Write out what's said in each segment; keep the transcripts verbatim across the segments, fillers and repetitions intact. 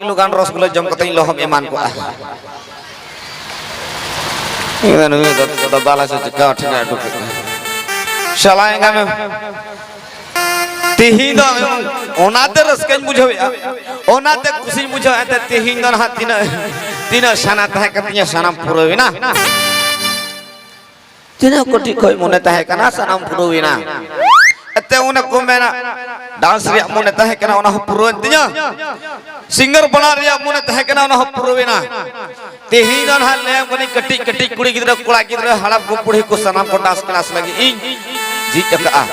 Kilo ᱜᱟᱱ ᱨᱚᱥᱜᱩᱞᱟᱹ ᱡᱚᱢ ᱠᱟᱛᱮᱧ ᱞᱚᱦᱚᱢ ᱮᱢᱟᱱ ᱠᱚᱜᱼᱟ᱾ ᱤᱧ ᱫᱚ ᱱᱩᱭ ᱫᱚ ᱫᱟᱫᱟ ᱞᱮ ᱥᱮ ᱪᱤᱠᱟ ᱴᱷᱮᱱ ᱩᱰᱩᱠ ᱠᱮᱫᱟ᱾ ᱥᱟᱞᱟ ᱮᱸᱜᱟ ᱢᱮ᱾ ᱛᱤᱦᱤᱧ ᱫᱚ ᱚᱱᱟᱛᱮ ᱨᱟᱹᱥᱠᱟᱹᱧ ᱵᱩᱡᱷᱟᱹᱣᱮᱫᱼᱟ, ᱚᱱᱟᱛᱮ ᱠᱩᱥᱤᱧ ᱵᱩᱡᱷᱟᱹᱣᱮᱫᱼᱟ᱾ ᱮᱱᱛᱮ ᱛᱤᱦᱤᱧ ᱫᱚ ᱱᱟᱦᱟᱜ ᱛᱤᱱᱟᱹᱜ, ᱛᱤᱱᱟᱹᱜ ᱥᱟᱱᱟ ᱛᱟᱦᱮᱸ ᱠᱟᱱ ᱛᱤᱧᱟᱹ, ᱥᱟᱱᱟᱢ ᱯᱩᱨᱟᱹᱣᱮᱱᱟ᱾ ᱛᱤᱱᱟᱹᱜ ᱠᱟᱹᱴᱤᱡ ᱠᱷᱚᱡ ᱢᱚᱱᱮ ᱛᱟᱦᱮᱸ ᱠᱟᱱᱟ, ᱥᱟᱱᱟᱢ ᱯᱩᱨᱟᱹᱣᱮᱱᱟ᱾ ᱮᱱᱛᱮ ᱚᱱᱮ ᱠᱚ ᱢᱮᱱᱟ, ᱰᱟᱱᱥ ᱨᱮᱭᱟᱜ ᱢᱚᱱᱮ ᱛᱟᱦᱮᱸ ᱠᱟᱱᱟ, ᱚᱱᱟ ᱦᱚᱸ ᱯᱩᱨᱟᱹᱣᱮᱱ ᱛᱤᱧᱟᱹ᱾ ᱥᱤᱝᱜᱟᱨ ᱵᱮᱱᱟᱣ ᱨᱮᱭᱟᱜ ᱢᱚᱱᱮ ᱛᱟᱦᱮᱸ ᱠᱟᱱᱟ, ᱚᱱᱟ ᱦᱚᱸ ᱯᱩᱨᱟᱹᱣᱮᱱᱟ᱾ ᱛᱮᱦᱮᱧ ᱫᱚ ᱱᱟᱦᱟᱜ ᱞᱟᱹᱭᱟᱢ ᱠᱟᱹᱱᱟᱹᱧ, ᱠᱟᱹᱴᱤᱡ ᱠᱟᱹᱴᱤᱡ ᱠᱩᱲᱤ ᱜᱤᱫᱽᱨᱟᱹ, ᱠᱚᱲᱟ ᱜᱤᱫᱽᱨᱟᱹ, ᱦᱟᱲᱟᱢ ᱠᱚ, ᱵᱩᱲᱦᱤ ᱠᱚ, ᱥᱟᱱᱟᱢ ᱠᱚ ᱰᱟᱱᱥ ᱠᱞᱟᱥ ᱞᱟᱹᱜᱤᱫ ᱤᱧ ᱡᱷᱤᱡ ᱟᱠᱟᱫᱼᱟ᱾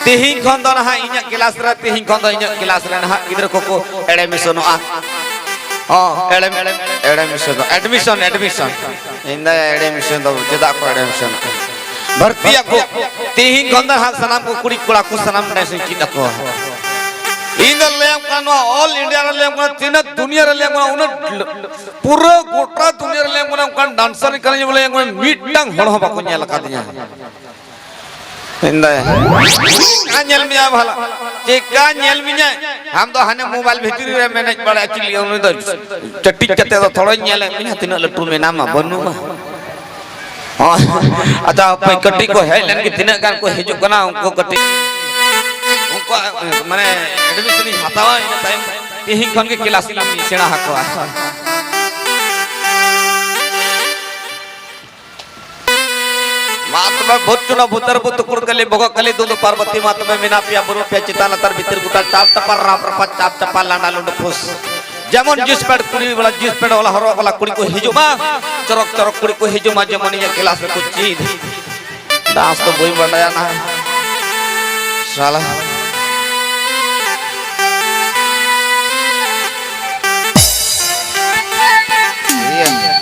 ᱛᱮᱦᱮᱧ ᱠᱷᱚᱱ ᱫᱚ ᱱᱟᱦᱟᱜ ᱤᱧᱟᱹᱜ ᱠᱞᱟᱥ ᱨᱮ, ᱛᱮᱦᱮᱧ ᱠᱷᱚᱱ ᱫᱚ ᱤᱧᱟᱹᱜ ᱠᱞᱟᱥ ᱨᱮ ᱱᱟᱦᱟᱜ ᱜᱤᱫᱽᱨᱟᱹ ᱠᱚᱠᱚ ᱮᱰᱢᱤᱥᱚᱱᱚᱜᱼᱟ᱾ ᱦᱚᱸ, ᱮᱰᱢᱤᱥᱚᱱ, ᱮᱰᱢᱤᱥᱚᱱ, ᱮᱰᱢᱤᱥᱚᱱ᱾ ᱤᱧ ᱫᱚ ᱮᱰᱢᱤᱥᱚᱱ ᱫᱚ ᱪᱮᱫᱟᱜ ᱠᱚ ᱮᱰᱢᱤᱥᱚᱱᱚᱜᱼᱟ? ᱵᱷᱚᱨᱛᱤ ᱟᱠᱚ᱾ ᱛᱮᱦᱮᱧ ᱠᱷᱚᱱ ᱫᱚ ᱱᱟᱦᱟᱜ ᱥᱟᱱᱟᱢ ᱠᱚ ᱠᱩᱲᱤ ᱠᱚᱲᱟ ᱠᱚ ᱥᱟᱱᱟᱢ ᱰᱟᱱᱥ ᱤᱧ ᱪᱮᱫ ᱟᱠᱚᱣᱟ᱾ ᱤᱧ ᱫᱚ ᱞᱟᱹᱭᱟᱢ ᱠᱟᱱᱟ, ᱱᱚᱣᱟ ᱚᱞ ᱤᱱᱰᱤᱭᱟ ᱨᱮ ᱞᱟᱹᱭᱟᱢ ᱠᱟᱱᱟ, ᱛᱤᱱᱟᱹᱜ ᱫᱩᱱᱤᱭᱟᱹ ᱨᱮ ᱞᱟᱹᱭᱟᱢ ᱠᱟᱱᱟ, ᱩᱱᱟᱹᱜ ᱯᱩᱨᱟᱹ ᱜᱚᱴᱟ ᱫᱩᱱᱤᱭᱟᱹ ᱨᱮ ᱞᱟᱹᱭᱟᱢ ᱠᱟᱱᱟ, ᱚᱱᱠᱟᱱ ᱰᱟᱱᱥᱟᱨ ᱤᱧ ᱠᱟᱱᱟᱧ ᱵᱚᱞᱮ, ᱢᱤᱫᱴᱟᱝ ᱦᱚᱲ ᱦᱚᱸ ᱵᱟᱠᱚ ᱧᱮᱞ ᱟᱠᱟᱫᱤᱧᱟ᱾ ᱢᱮᱱᱫᱟᱭ, ᱪᱮᱫᱠᱟ ᱧᱮᱞ ᱢᱮᱭᱟ ᱵᱷᱟᱞᱟ? ᱪᱮᱫᱠᱟ ᱧᱮᱞ ᱢᱮᱭᱟ? ᱟᱢ ᱫᱚ ᱦᱟᱱᱮ ᱢᱳᱵᱟᱭᱤᱞ ᱵᱷᱤᱛᱨᱤ ᱨᱮ ᱢᱮᱱᱮᱡ ᱵᱟᱲᱟᱭᱟ, ᱪᱤᱞᱤ ᱩᱱᱤ ᱫᱚ ᱪᱟᱹᱴᱤᱡ ᱠᱟᱛᱮ ᱫᱚ ᱛᱷᱚᱲᱟᱧ ᱧᱮᱞᱮᱫ ᱢᱮᱭᱟ, ᱛᱤᱱᱟᱹᱜ ᱞᱟᱹᱴᱩ ᱢᱮᱱᱟᱢᱟ, ᱵᱟᱹᱱᱩᱢᱟ᱾ ᱦᱳᱭ᱾ ᱟᱪᱪᱷᱟ, ᱦᱟᱯᱮ ᱠᱟᱹᱴᱤᱡ ᱠᱚ ᱦᱮᱡ ᱞᱮᱱ ᱜᱮ, ᱛᱤᱱᱟᱹᱜ ᱜᱟᱱ ᱠᱚ ᱦᱤᱡᱩᱜ ᱠᱟᱱᱟ, ᱩᱱᱠᱩ ᱠᱟᱹᱴᱤᱡ, ᱩᱱᱠᱩᱣᱟᱜ, ᱢᱟᱱᱮ, ᱮᱰᱢᱤᱥᱚᱱ ᱤᱧ ᱦᱟᱛᱟᱣᱟ, ᱤᱱᱟᱹ ᱛᱟᱭᱚᱢ ᱛᱮᱦᱤᱧ ᱠᱷᱚᱱ ᱜᱮ ᱠᱞᱟᱥ ᱤᱧ ᱥᱮᱬᱟ ᱟᱠᱚᱣᱟ᱾ ᱢᱟ ᱛᱚᱵᱮ ᱵᱷᱩᱛ ᱪᱩᱱᱟ ᱵᱷᱩᱛᱟᱨ ᱵᱷᱩᱛ ᱛᱩᱠᱩᱲ ᱠᱟᱹᱞᱤ ᱵᱚᱜᱚ ᱠᱟᱹᱞᱤ ᱫᱩᱸᱫᱩ ᱯᱟᱨᱵᱚᱛᱤ, ᱢᱟ ᱛᱚᱵᱮ ᱢᱮᱱᱟᱜ ᱯᱮᱭᱟ ᱵᱩᱨᱩ ᱯᱮᱭᱟ ᱪᱮᱛᱟᱱ ᱞᱟᱛᱟᱨ ᱵᱷᱤᱛᱤᱨ ᱜᱚᱴᱟ ᱴᱟᱯ ᱴᱟᱯᱟᱨ ᱨᱟᱯ ᱨᱟᱯᱟ ᱪᱟᱯ ᱪᱟᱯᱟ ᱞᱟᱸᱰᱟ ᱞᱩᱸᱰᱩ ᱯᱷᱩᱥ᱾ ᱡᱮᱢᱚᱱ ᱡᱤᱱᱥ ᱯᱮᱱᱴ ᱠᱩᱲᱤ ᱵᱟᱞᱟ ᱡᱤᱱᱥ ᱯᱮᱱᱴ ᱵᱟᱞᱟ ᱦᱚᱨᱚᱜ ᱵᱟᱞᱟ ᱠᱩᱲᱤ ᱠᱚ ᱦᱤᱡᱩᱜ ᱢᱟ, ᱪᱚᱨᱚᱠ ᱪᱚᱨᱚᱠ ᱠᱩᱲᱤ ᱠᱚ ᱦᱤᱡᱩᱜ ᱢᱟ, ᱡᱮᱢᱚᱱ ᱤᱧᱟᱹᱜ ᱠᱞᱟᱥ ᱨᱮᱠᱚ ᱪᱮᱫ᱾ ᱰᱟᱱᱥ ᱫᱚ ᱵᱟᱹᱧ ᱵᱟᱰᱟᱭᱟ ᱱᱟᱦᱟᱜ᱾ ᱥᱟᱞᱟ᱾ ᱤᱭᱟᱹ᱾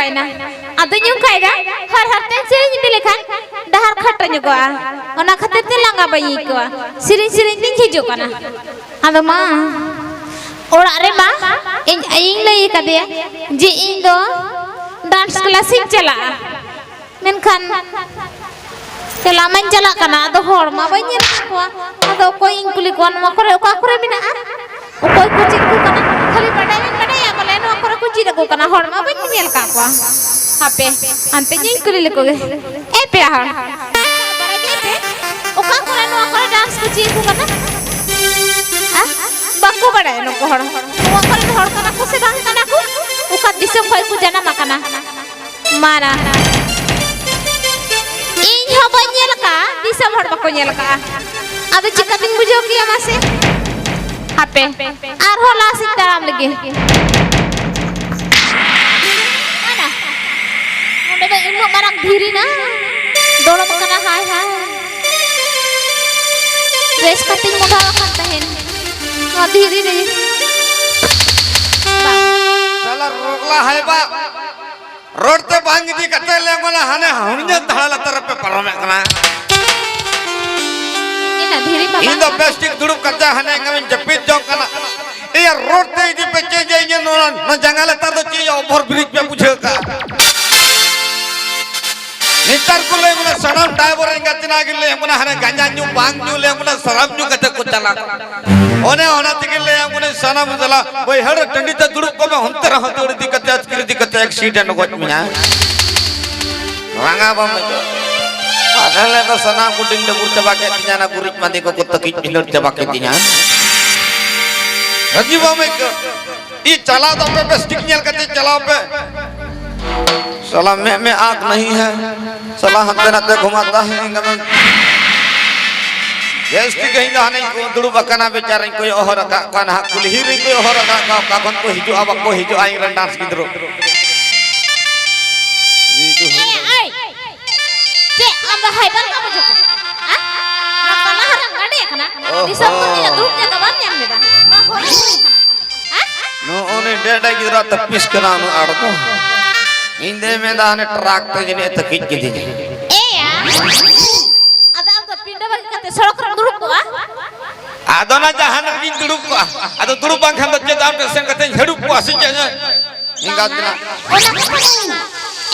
ᱮᱱᱟ᱾ ᱟᱫᱚᱧ ᱚᱱᱠᱟᱭᱮᱫᱟ, ᱦᱚᱨ ᱦᱚᱨ ᱛᱮ ᱥᱮᱨᱮᱧ ᱤᱫᱤ ᱞᱮᱠᱷᱟᱱ ᱰᱟᱦᱟᱨ ᱠᱷᱟᱴᱚ ᱧᱚᱜᱚᱜᱼᱟ, ᱚᱱᱟ ᱠᱷᱟᱹᱛᱤᱨ ᱛᱮ ᱞᱟᱸᱜᱟ ᱵᱟᱹᱧ ᱟᱹᱭᱠᱟᱹᱣᱟ᱾ ᱥᱮᱨᱮᱧ ᱥᱮᱨᱮᱧ ᱛᱤᱧ ᱦᱤᱡᱩᱜ ᱠᱟᱱᱟ᱾ ᱟᱫᱚ ᱢᱟ, ᱚᱲᱟᱜ ᱨᱮ ᱢᱟ ᱤᱧ ᱟᱭᱳᱧ ᱞᱟᱹᱭ ᱟᱠᱟᱫᱮᱭᱟ ᱡᱮ ᱤᱧ ᱫᱚ ᱰᱟᱱᱥ ᱠᱞᱟᱥ ᱤᱧ ᱪᱟᱞᱟᱜᱼᱟ, ᱢᱮᱱᱠᱷᱟᱱ ᱪᱟᱞᱟᱜ ᱢᱟᱧ ᱪᱟᱞᱟᱜ ᱠᱟᱱᱟ, ᱟᱫᱚ ᱦᱚᱲ ᱢᱟ ᱵᱟᱹᱧ ᱧᱮᱞ ᱟᱠᱟᱫ ᱠᱚᱣᱟ᱾ ᱟᱫᱚ ᱚᱠᱚᱭ ᱤᱧ ᱠᱩᱞᱤ ᱠᱚᱣᱟ, ᱱᱚᱣᱟ ᱠᱚᱨᱮ ᱚᱠᱟ ᱠᱚᱨᱮ ᱢᱮᱱᱟᱜᱼᱟ, ᱚᱠᱚᱭ ᱠᱚ ᱪᱮᱫ ᱠᱚ ᱠᱟᱱᱟ? ᱠᱷᱟᱹᱞᱤ ᱵᱟᱰᱟᱭ ᱢᱟᱧ ᱵᱟᱰᱟᱭᱟ ᱵᱚᱞᱮ ᱱᱚᱣᱟ ᱠᱚᱨᱮ ᱠᱚ ᱪᱮᱫ ᱟᱠᱚ ᱠᱟᱱᱟ, ᱦᱚᱲ ᱢᱟ ᱵᱟᱹᱧ ᱧᱮᱞ ᱟᱠᱟᱫ ᱠᱚᱣᱟ᱾ ᱦᱟᱯᱮ, ᱦᱟᱱᱛᱮ ᱜᱤᱧ ᱠᱩᱞᱤ ᱞᱮᱠᱚ ᱜᱮ᱾ ᱮ ᱯᱮᱲᱟ ᱦᱚᱲ, ᱵᱟᱲᱟᱭ ᱜᱮᱭᱟ ᱯᱮ ᱚᱠᱟ ᱠᱚᱨᱮ ᱱᱚᱣᱟ ᱠᱚᱨᱮ ᱰᱟᱱᱥ ᱠᱚ ᱪᱮᱫ ᱟᱠᱚ ᱠᱟᱱᱟ? ᱦᱮᱸ? ᱵᱟᱠᱚ ᱵᱟᱲᱟᱭᱟ ᱱᱩᱠᱩ ᱦᱚᱲ᱾ ᱱᱚᱣᱟ ᱠᱚᱨᱮᱱ ᱦᱚᱲ ᱠᱟᱱᱟ ᱠᱚ ᱥᱮ ᱵᱟᱝ ᱠᱟᱱᱟ ᱠᱚ? ᱚᱠᱟ ᱫᱤᱥᱚᱢ ᱠᱷᱚᱱ ᱠᱚ ᱡᱟᱱᱟᱢ ᱟᱠᱟᱱᱟ? ᱢᱟᱨᱟ᱾ ᱤᱧ ᱦᱚᱸ ᱵᱟᱹᱧ ᱧᱮᱞ ᱟᱠᱟᱫᱼᱟ, ᱫᱤᱥᱚᱢ ᱦᱚᱲ ᱵᱟᱠᱚ ᱧᱮᱞ ᱟᱠᱟᱫᱼᱟ᱾ ᱟᱫᱚ ᱪᱤᱠᱟᱹᱛᱤᱧ ᱵᱩᱡᱷᱟᱹᱣ ᱠᱮᱭᱟ ᱢᱟᱥᱮ? ᱦᱟᱯᱮ, ᱟᱨᱦᱚᱸ ᱞᱟᱦᱟ ᱥᱮᱫ ᱛᱟᱲᱟᱢ ᱞᱮᱜᱮ᱾ ᱚᱱᱟ, ᱱᱚᱰᱮ ᱫᱚ ᱩᱱᱟᱹᱜ ᱢᱟᱨᱟᱝ ᱫᱷᱤᱨᱤ ᱱᱟ, ᱫᱚᱲᱚᱢ ᱠᱟᱱᱟ, ᱦᱟᱭ ᱦᱟᱭ᱾ ᱵᱮᱥ ᱠᱟᱛᱮᱧ ᱢᱚᱰᱷᱟᱣ ᱟᱠᱟᱱ ᱛᱟᱦᱮᱱ ᱱᱚᱣᱟ ᱫᱷᱤᱨᱤ ᱨᱮ᱾ ᱵᱟᱝ᱾ ᱥᱟᱞᱟ ᱨᱚᱜᱽᱞᱟ ᱦᱟᱭᱵᱟ᱾ ᱨᱳᱰ ᱛᱮ ᱵᱟᱝ ᱤᱫᱤ ᱠᱟᱛᱮ ᱞᱮ ᱢᱟᱱᱮ ᱦᱟᱱᱮ ᱦᱩᱲᱧᱟᱹ ᱫᱷᱟᱲᱟ ᱞᱟᱛᱟᱨ ᱨᱮᱯᱮ ᱯᱟᱨᱚᱢᱮᱫ ᱠᱟᱱᱟ᱾ ᱤᱱᱟᱹ ᱫᱷᱤᱨᱤ ᱢᱟ ᱤᱧ ᱵᱟᱝ ᱫᱚ ᱠᱟᱱᱟ᱾ ᱵᱮᱥ ᱴᱷᱤᱠ ᱫᱩᱲᱩᱵ ᱠᱟᱛᱮ ᱦᱟᱱᱮ ᱮᱱᱠᱷᱟᱱᱤᱧ ᱡᱟᱹᱯᱤᱫ ᱡᱚᱝ ᱠᱟᱱᱟ᱾ ᱤᱭᱟᱹ ᱨᱳᱰ ᱛᱮ ᱤᱫᱤ ᱯᱮ ᱪᱮᱫ ᱡᱮ ᱤᱧᱟᱹᱜ ᱱᱚᱣᱟ, ᱱᱚᱣᱟ ᱡᱟᱸᱜᱟ ᱞᱟᱛᱟᱨ ᱫᱚ ᱪᱮᱫ ᱚᱵᱷᱚᱨ ᱵᱨᱤᱡᱽ ᱯᱮ ᱵᱩᱡᱷᱟᱹᱣ ᱠᱟᱜᱼᱟ? ᱱᱮᱛᱟᱨ ᱠᱚ ᱞᱟᱹᱭ ᱢᱟᱱᱮ ᱥᱟᱱᱟᱢ ᱰᱟᱭᱵᱚᱨ ᱮᱸᱜᱟᱛ ᱛᱮᱱᱟᱜ ᱜᱮ ᱞᱟᱹᱭ ᱢᱟᱱᱮ ᱦᱟᱱᱮ ᱜᱟᱸᱡᱟ ᱧᱩ ᱵᱟᱝ ᱧᱩ ᱞᱟᱹᱭ ᱢᱟᱱᱮ ᱥᱟᱨᱟᱯ ᱧᱩ ᱠᱟᱛᱮ ᱠᱚ ᱪᱟᱞᱟᱜ ᱠᱟᱱᱟ᱾ ᱚᱱᱮ ᱚᱱᱟ ᱛᱮᱜᱮ ᱞᱟᱹᱭᱟᱢ ᱠᱟᱹᱱᱟᱹᱧ, ᱥᱟᱱᱟᱢ ᱪᱟᱞᱟᱜ ᱵᱟᱹᱭᱦᱟᱹᱲ ᱴᱟᱺᱰᱤ ᱛᱮ ᱫᱩᱲᱩᱵ ᱠᱚᱜ ᱢᱮ, ᱚᱱᱛᱮ ᱨᱮᱦᱚᱸ ᱫᱟᱹᱲ ᱤᱫᱤ ᱠᱟᱛᱮ, ᱟᱹᱛᱠᱤᱨ ᱤᱫᱤ ᱠᱟᱛᱮ ᱮᱠᱥᱤᱰᱮᱱᱴ ᱜᱚᱡ ᱢᱮᱭᱟ᱾ ᱞᱟᱸᱜᱟ ᱵᱟᱢ ᱟᱹᱭᱠᱟᱹᱣᱟ? ᱟᱞᱮ ᱫᱚ ᱥᱟᱱᱟᱢ ᱠᱚ ᱰᱤᱝ ᱰᱟᱹᱵᱩᱨ ᱪᱟᱵᱟ ᱠᱮᱫ ᱛᱤᱧᱟ, ᱚᱱᱟ ᱜᱩᱨᱤᱡ ᱢᱟᱸᱫᱮ ᱠᱚᱠᱚ ᱛᱟᱹᱠᱤᱡ ᱵᱷᱤᱸᱫᱟᱹᱲ ᱪᱟᱵᱟ ᱠᱮᱫ ᱛᱤᱧᱟ᱾ ᱨᱟᱹᱜᱤ ᱵᱟᱢ ᱟᱹᱭᱠᱟᱹᱣᱟ? ᱤ ᱪᱟᱞᱟᱣ ᱫᱚ ᱟᱯᱮ ᱵᱮᱥ ᱴᱷᱤᱠ ᱧᱮᱞ ᱠᱟᱛᱮ ᱪᱟᱞᱟᱣ ᱯᱮ᱾ ᱥᱟᱞᱟ ᱢᱮᱫ ᱢᱮᱫ ᱟᱸᱠ ᱱᱟᱦᱤ ᱦᱮ, ᱥᱟᱞᱟ ᱦᱟᱱᱛᱮ ᱱᱟᱛᱮ ᱜᱷᱩᱢᱟᱛᱟ ᱦᱮ, ᱤᱧ ᱫᱚ ᱵᱮᱥ ᱴᱷᱤᱠ ᱤᱧ ᱫᱚ ᱦᱟᱱᱮᱧ ᱫᱩᱲᱩᱵ ᱟᱠᱟᱱᱟ, ᱵᱮᱪᱟᱨᱟᱧ ᱠᱚᱭᱚᱜ ᱦᱚᱨ ᱟᱠᱟᱫ ᱠᱚᱣᱟ, ᱱᱟᱦᱟᱜ ᱠᱩᱞᱦᱤ ᱨᱮᱧ ᱠᱚᱭᱚᱜ ᱦᱚᱨ ᱟᱠᱟᱫ ᱠᱚᱣᱟ, ᱚᱠᱟ ᱠᱷᱚᱱ ᱠᱚ ᱦᱤᱡᱩᱜᱼᱟ ᱵᱟᱠᱚ ᱦᱤᱡᱩᱜᱼᱟ ᱤᱧ ᱨᱮᱱ ᱰᱟᱱᱥ ᱜᱤᱫᱽᱨᱟᱹ᱾ ᱮ, ᱟᱭ! ᱪᱮᱫ ᱟᱢ ᱫᱚ ᱦᱟᱭᱵᱟᱨ ᱵᱟᱢ ᱵᱩᱡᱷᱟᱹᱣ ᱠᱟᱱᱟ? ᱦᱟ? ᱱᱚᱣᱟ ᱛᱟᱞᱟ ᱨᱮᱢ ᱜᱟᱹᱰᱤ ᱟᱠᱟᱱᱟ? ᱚᱦᱚ᱾ ᱫᱤᱥᱚᱢ ᱠᱚ ᱛᱤᱱᱟᱹᱜ ᱫᱩᱲᱩᱵ ᱡᱟᱭᱜᱟ ᱵᱟᱢ ᱧᱟᱢ ᱞᱮᱫᱟ? ᱱᱚᱣᱟ ᱦᱚᱨ ᱨᱮ ᱦᱩᱭ ᱠᱟᱱᱟ᱾ ᱦᱟ? ᱱᱚᱜᱼᱚ ᱱᱩᱭ ᱰᱮᱰᱟ ᱜᱤᱫᱽᱨᱟᱹ ᱛᱟᱹᱯᱤᱥ ᱠᱟᱱᱟ ᱩᱱᱟᱹᱜ ᱟᱸᱴ ᱫᱚ᱾ ᱤᱧ ᱫᱚᱧ ᱢᱮᱱᱫᱟ, ᱦᱟᱱᱮ ᱴᱨᱟᱠ ᱛᱮ ᱡᱟᱹᱱᱤᱡ ᱮ ᱛᱟᱹᱠᱤᱡ ᱠᱮᱫᱤᱧᱟ᱾ ᱮᱭᱟ᱾ ᱟᱫᱚ ᱟᱢ ᱫᱚ ᱯᱤᱸᱰᱟᱹ ᱵᱟᱹᱜᱤ ᱠᱟᱛᱮ ᱥᱚᱲᱚᱠ ᱨᱮᱢ ᱫᱩᱲᱩᱵ ᱠᱚᱜᱼᱟ? ᱟᱫᱚ ᱚᱱᱟ ᱡᱟᱦᱟᱱᱟᱜ ᱜᱤᱧ ᱫᱩᱲᱩᱵ ᱠᱚᱜᱼᱟ᱾ ᱟᱫᱚ ᱫᱩᱲᱩᱵ ᱵᱟᱝᱠᱷᱟᱱ ᱫᱚ ᱪᱮᱫ ᱟᱢ ᱴᱷᱮᱱ ᱥᱮᱱ ᱠᱟᱛᱮᱧ ᱦᱟᱹᱲᱩᱵ ᱠᱚᱜᱼᱟ ᱥᱮ ᱪᱮᱫ? ᱮᱸᱜᱟᱛ ᱛᱮᱱᱟᱜ᱾ ᱚᱱᱟ ᱠᱟᱛᱷᱟ ᱫᱚ ᱠᱟᱱᱟ᱾